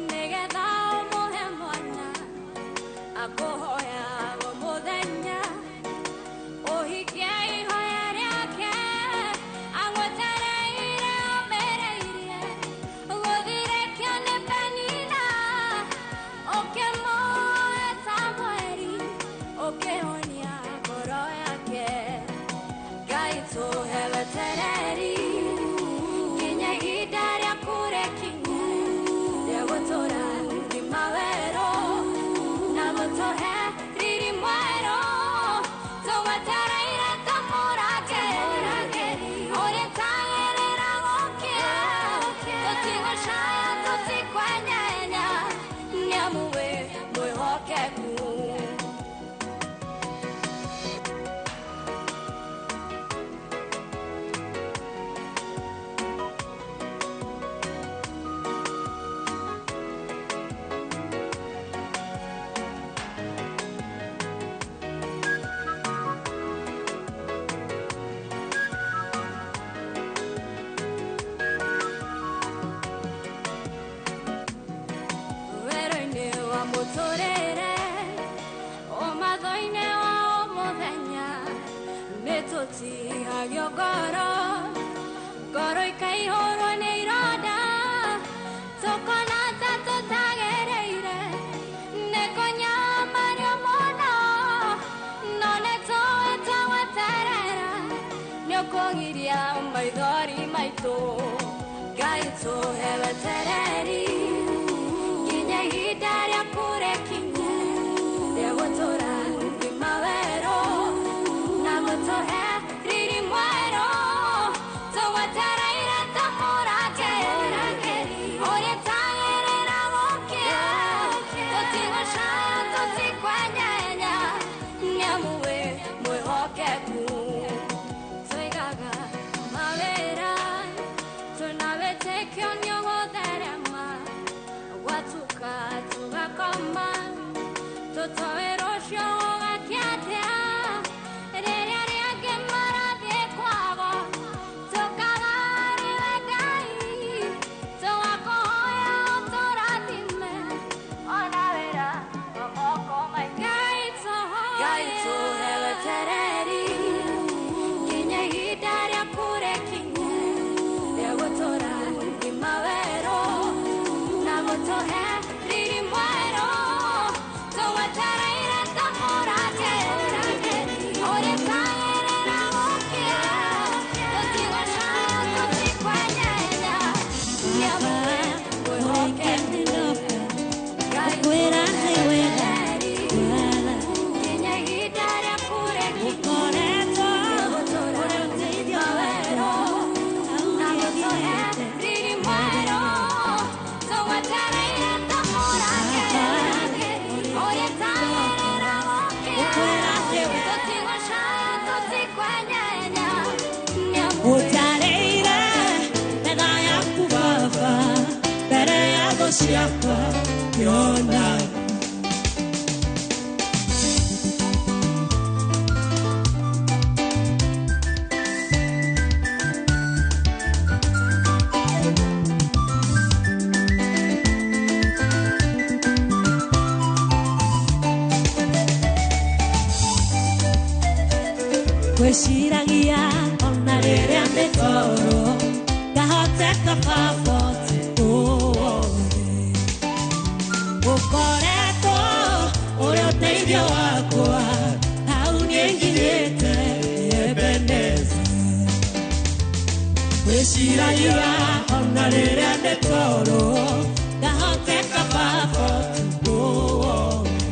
nĩgetha ũmũhe mwana akũhoyaga mũthenya ũhikie ihoya rĩake agwetereire ũmĩrĩirie gũthirekio nĩ Penina ũkĩmũhe Samueli ũkĩhonia ngoro yake. Ngai tũhe wetereri nginya ihinda rĩaku rĩkinye rĩa gũtũra ngima werũ na gũtũhe riri mwerũ tũgwetereire ta mũrangĩri ũrĩa tagĩrĩra gũkĩa tũtigũcaya tũtikwenyenya nĩamu wĩ mwĩhokeku. Werũ-inĩ wa mũtũrĩre ũmatho-inĩ wa o mũthenya nĩtũtihagio ngoro ngoro ikaihũrwo nĩ ironda tũkona ta tũtagĩrĩire nĩ kũnyamario mũno no nĩtũĩ twagweterera nĩũkũgiria maithori maitũ. Ngai tũhe wetereri nginya ihinda rĩaku rĩkinye rĩa gũtũra ngima werũ na gũtũhe riri mwerũ tũgwetereire ta mũrangĩri ũrĩa tagĩrĩra gũkĩa tũtigũcaya tũtikwenyenya nĩamu wĩ mwĩhokeku. Tũigaga mawĩra twĩna wĩtĩkio nĩũgũtherema gwatuka tũgakoma tũtoĩ rũciũ gũgakĩa atĩa rĩrĩa rĩangĩ marathiĩ kwago tũkagarĩwe Ngai tũgakũhoya ũtũrathime ona wĩra wa moko maitũ. Ngai tũhe wetereri nginya ihinda rĩaku rĩkinye rĩa gũtũra ngima werũ na gũtũhe riri mwerũ tũgwetereire ta mũrangĩri ũrĩa tagĩrĩra gũkĩa tũtigũcaya tũtikwenyenya nĩamu wĩ mwĩhokeku. Ngai Kwĩra nĩ wega nginya ihinda rĩaku rĩkinye ũkoretwo rĩa gũtũra ũrĩ ũteithio ngima werũ na gũtũhe riri mwerũ tũgwetereire ta mũrangĩri ũrĩa tagĩrĩra gũkĩa tũtigũcaya tũtikwenyenya nĩamu wĩ ũtarĩire metha yaku baba mbere ya thũ ciakwa ngĩona. Ngwĩciragia ona rĩrĩa ndĩ toro ngahoteka baba ũtukũ wothe ũkoretwo ũrĩ ũteithio wakwa hau niĩ nginyĩte Ebeneza. Ngwĩciragia ona rĩrĩa ndĩ toro ngahoteka baba ũtukũ wothe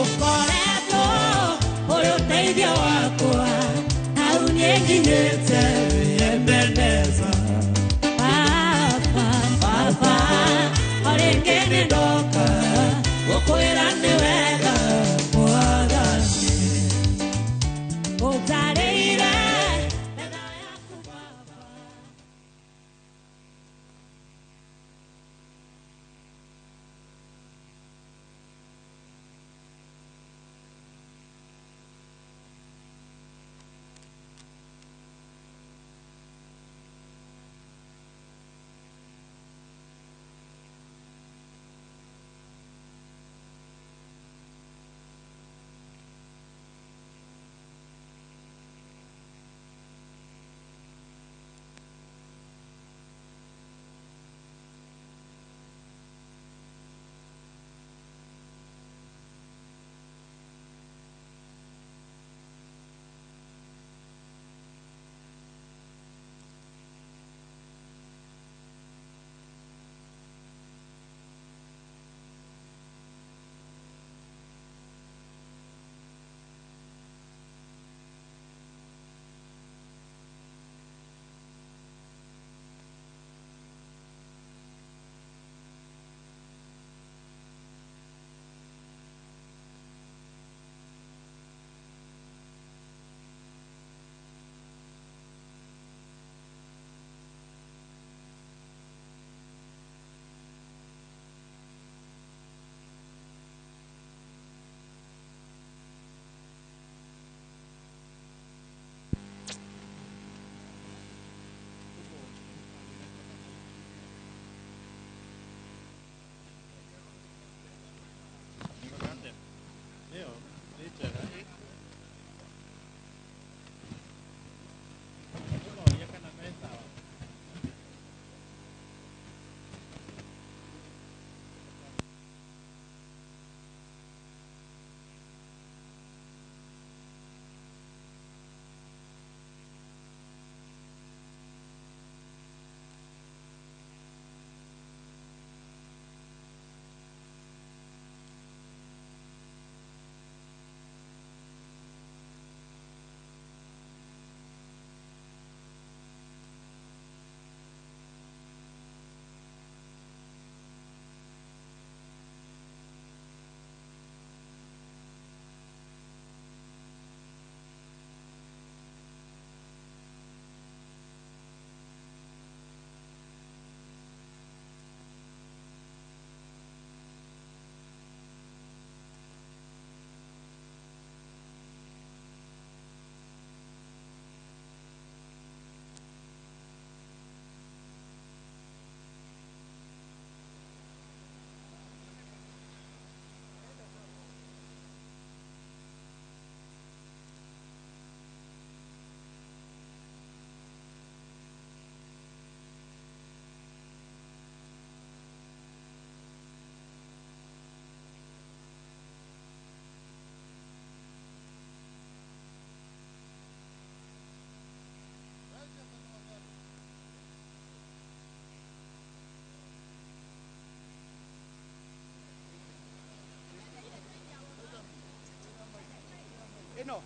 ũkoretwo ũrĩ ũteithio wakwa hau niĩ nginyĩte Ebeneza. Baba, baba, o rĩngĩ nĩ ndoka gũkwĩra nĩ wega Mwathani ũtarĩire. Ĩno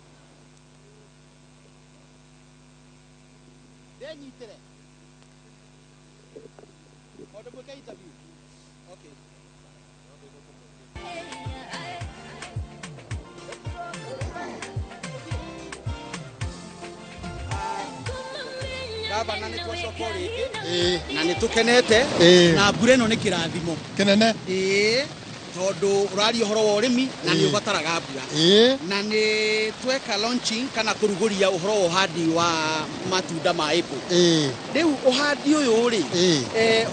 ndenyitĩre o ndĩmwĩke interview. Okay. Gavana, nĩ twacoka o rĩngĩ na nĩ tũkenete na mbura ĩno nĩ kĩrathimo kĩnene. Ĩĩ, tondũ ũraria ũhoro wa ũrĩmi na nĩ ũbataraga mbura na nĩ tweka launching kana kũrugũria ũhoro wa ũhandi wa matunda ma apple. Rĩu ũhandi ũyũ rĩ,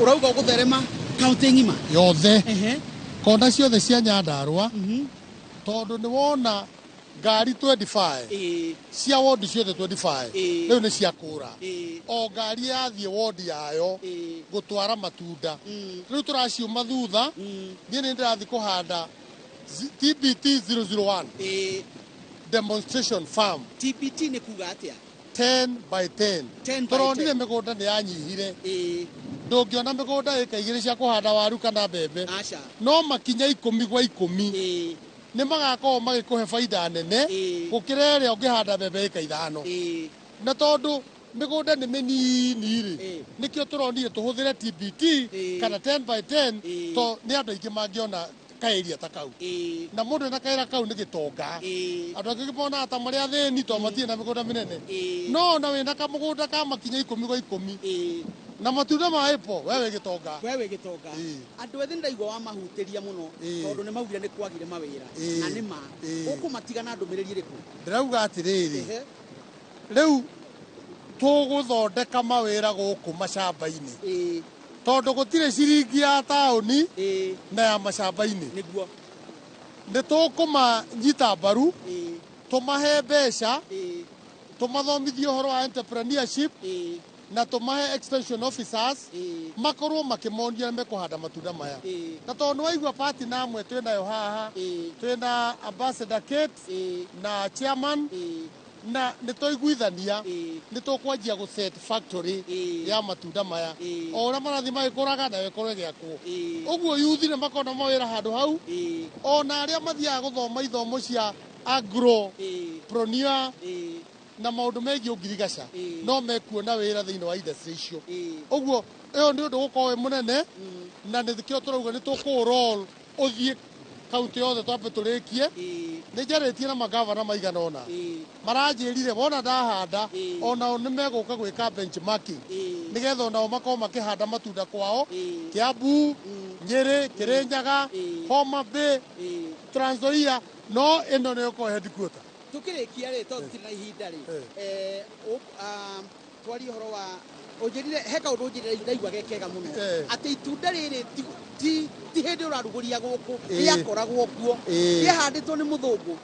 ũrauga ũgũtherema kaunti ng'ima? Yothe, kona ciothe cia Nyandarũa, tondũ nĩ wona ngari 25 cia wondi ciothe 25 rĩu nĩ cia kũra. O ngari yathiĩ wondi yayo gũtwara matunda. Rĩu tũraciũma thutha. Niĩ nĩ ndĩrathiĩ kũhanda TBT 001 demonstration farm. TBT nĩ kuga atĩa? 10 by 10. 10 by Tũronire 10. Mĩgũnda nĩ yanyihire. Ndũngĩona mĩgũnda ĩka 2 cia kũhanda waru kana mbembe. Aca. No makinya 10 gwa 10 nĩ magakorwo magĩkũhe baida nene gũkĩra ĩrĩa ũngĩhanda mbembe ĩka 5. Na tondũ mĩgũnda nĩ mĩnini rĩ, nĩkĩo tũronire tũhũthĩre TBT kana 10 by 10, to nĩ andũ aingĩ mangĩona kaĩria ta kau, na mũndũ ena kaĩra kau nĩ gĩtonga. Andũ angĩ monaga ta marĩ athĩni to matirĩ na mĩgũnda mĩnene, no ona wĩna kamũgũnda ka makinya 10 gwa 10 na matunda ma apple, we wĩ gĩtonga. We wĩ gĩtonga. Andũ ethĩ ndaigua wamahutĩria mũno, tondũ nĩ maugire nĩ kwagire mawĩra, na nĩ ma ũkũmatiga na ndũmĩrĩri ĩrĩkũ? Ndĩrauga atĩrĩrĩ, rĩu tũgũthondeka mawĩra gũkũ macamba-inĩ, tondũ gũtirĩ ciringi ya taũni na ya macamba-inĩ. Nĩguo. Nĩ tũkũmanyita mbaru, tũmahe mbeca, tũmathomithie ũhoro wa entrepreneurship, na tũmahe extension officers makorwo makĩmonia mekũhanda matunda maya. Na tondũ nĩ waigua partner amwe twĩnayo haha, twĩna Ambassador Kate na chairman, na nĩ twaiguithania nĩ tũkwanjia gũ set factory ya matunda maya o ũrĩa marathiĩ magĩkũraga, nayo ĩkorwo ĩgĩakwo. Ũguo yuthi nĩ makona mawĩra handũ hau, ona arĩa mathiaga gũthoma ithomo cia agropreneur na maũndũ megiĩ ũngirigaca no mekuona wĩra thĩinĩ wa industry icio. Ũguo ĩyo nĩ ũndũ gũkorwo wĩ mũnene, na nĩkĩo tũrauga nĩ tũkũroll ũthiĩ kaunti yothe twambe tũrĩkie. Nĩ njarĩtie na magavana maigana ũna, maranjĩrire wona ndahanda onao nĩ megũka gwĩka benchmarking, nĩgetha onao makorwo makĩhanda matunda kwao Kiambu, Nyĩrĩ, Kĩrĩnyaga, Homa Bay, Trans Nzoia, no ĩno nĩyo ĩkorwo headquarter. Tukĩrĩkia rĩ, tondũ tũtirĩ na ihinda rĩ, twarie ũhoro wa ũnjĩrire he kaũndũ ũnjĩrire ndaigua ge kega mũno, atĩ itunda rĩrĩ ti hĩndĩ ũrarugũria gũkũ, rĩakoragwo kuo, rĩahandĩtwo nĩ mũthũngũ.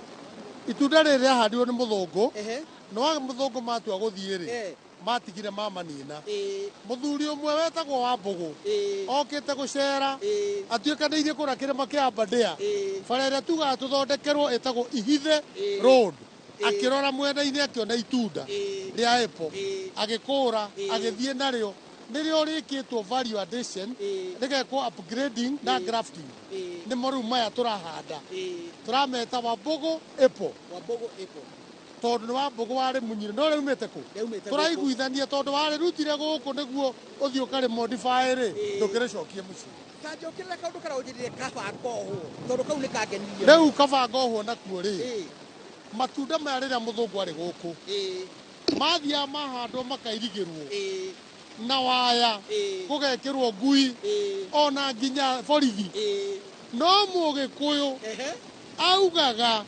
Itunda rĩrĩ rĩahandirwo nĩ mũthũngũ, no wa mũthũngũ matua gũthiĩ rĩ, matigire mamanina. Mũthuri ũmwe wetagwo wa Mbũgũ okĩte gũcera, atuĩkanĩirie kũrĩa kĩrĩma kĩa Aberdare, bara ĩrĩa tugaga tũthondekerwo ĩtagwo Ihithe Road. Akĩrora mwena-inĩ akĩona itunda rĩa apple, agĩkũra, agĩthiĩ narĩo. Nĩrĩo rĩkĩtwo value addition, rĩgekwo upgrading na grafting. Nĩmo rĩu maya tũrahanda, tũrameta Wambũgũ apple. Wambũgũ apple. Tondũ nĩ Wambũgũ warĩ munyire, no rĩaumĩte kũ? Rĩaumĩte gũkũ. Tũraiguithania tondũ warĩrutire gũkũ nĩguo ũthiĩ ũkarĩ modify rĩ, ndũkĩrĩcokie mũciĩ. Ta njũkĩrĩra kaũndũ karĩa ũnjĩrire kabanga ũhũ, tondũ kau nĩ kangenirie. Rĩu kabanga ũhũ nakuo rĩ, matunda maya rĩrĩa mũthũngũ arĩ gũkũ mathiaga mahandwo makairigĩrwo na waya, gũgekĩrwo ngui ona nginya borithi, no mũgĩkũyũ augaga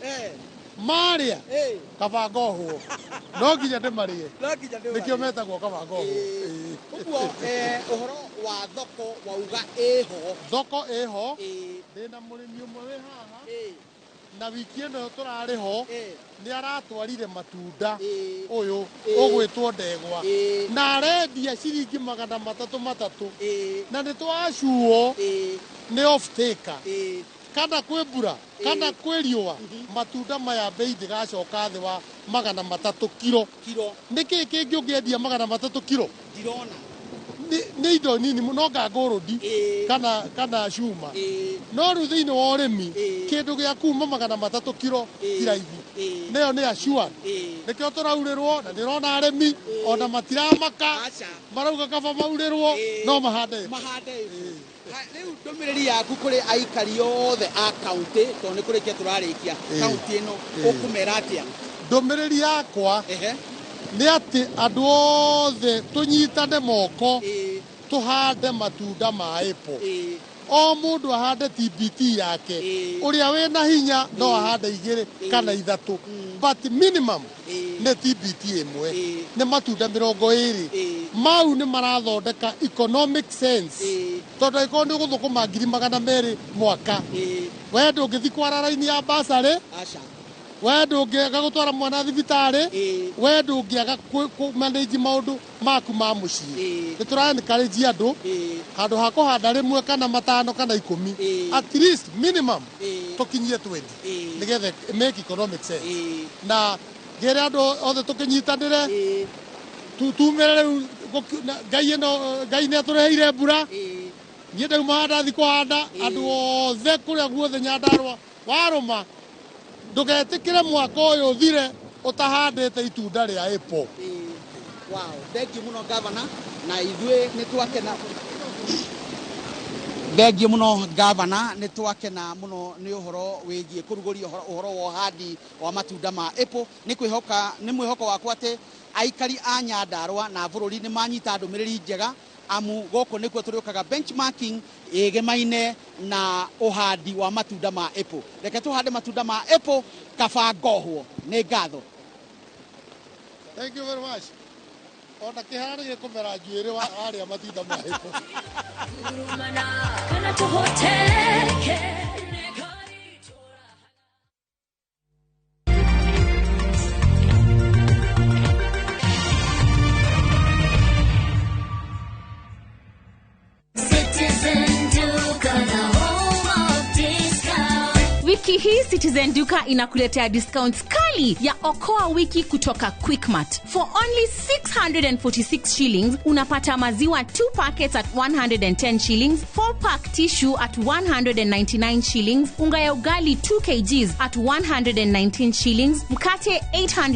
marĩa kabanga ũhũ no nginya ndĩmarĩe. No nginya ndĩmarĩe. Nĩkĩo metagwo kabanga ũhũ. Ũguo ũhoro wa thoko wauga ĩho? Thoko ĩho. Ndĩna mũrĩmi ũmwe wĩ haha, na wiki ĩno tũrarĩ ho nĩ aratwarire matunda ũyũ ũgwĩtwo ndegwa, na arendia ciringi 300 300, na nĩ twacuo nĩ off taker. Kana kwĩ mbura kana kwĩ riũa, matunda maya bei ndĩgacoka thĩ wa 300 kiro. Kiro. Nĩ kĩĩ kĩngĩ ũngĩendia 300 kiro? Ndirona. Nĩ indo nini mũno, nga ngũrũndi kana cuma. No rĩu thĩinĩ wa ũrĩmi, kĩndũ gĩa kuma 300 kiro ti raithi. Nĩyo nĩ assured. Nĩkĩo tũraurĩrwo na ndĩrona arĩmi ona matiramaka, marauga kaba maurĩrwo no mahande apple. Mahande apple. Rĩu ndũmĩrĩri yaku kũrĩ aikari othe a kaunti, tondũ nĩ kũrĩkia tũrarĩkia kaunti ĩno, ũkũmera atĩa? Ndũmĩrĩri yakwa nĩ atĩ andũ othe tũnyitane moko, tũhande matunda ma apple. O mũndũ ahande TBT yake. Ũrĩa wĩna hinya no ahande 2 kana 3, but minimum nĩ TBT 1. Nĩ matunda 20. Mau nĩ marathondeka economic sense, tondũ angĩkorwo nĩ ũgũthũkũma 200,000 mwaka, we ndũngĩthiĩ kwara raini ya basarĩ, we ndũngĩaga gũtwara mwana thibitarĩ, we ndũngĩaga kũ manage maũndũ maku ma mũciĩ. Nĩ tũra encourage andũ handũ ha kũhanda 1 kana 5 kana 10, at least minimum tũkinyie 20, nĩgetha make economic sense. Na ngĩre andũ othe tũkĩnyitanĩre, tumĩre rĩu Ngai ĩno, Ngai nĩ atũreheire mbura. Niĩ ndauma ndathi kũhanda, andũ othe kũrĩa guothe Nyandarũa warũma, ndũgetĩkĩre mwaka ũyũ ũthire ũtahandĩte itunda rĩa apple. Wow, thank you mũno governor, na ithuĩ nĩ twakena. Thengiũ mũno governor, nĩ twakena mũno nĩ ũhoro wĩgiĩ kũrugũria ũhoro wa ũhandi wa matunda ma apple. Nĩ kwĩhoka, nĩ mwĩhoko wakwa atĩ aikari a Nyandarũa na bũrũri nĩ manyita ndũmĩrĩri njega, amu gũkũ nĩkuo tũrĩũkaga benchmarking ĩgemaine na ũhandi wa matunda ma apple. Reke tũhande matunda ma apple kaba ngohwo. Nĩ ngatho. Thank you very much. Ona kĩhara nĩ gĩkũmera njuĩrĩ warĩa matunda ma apple. Kana tũhoteke. Citizen Duka, the home of discount. Wiki hii Citizen Duka inakuletea discounts kali ya Okoa Wiki kutoka Quickmart. For only 646 shillings unapata maziwa 2 packets at 110 shillings, 4 pack tissue at 199 shillings, unga ya ugali 2 kgs at 119 shillings, mkate 800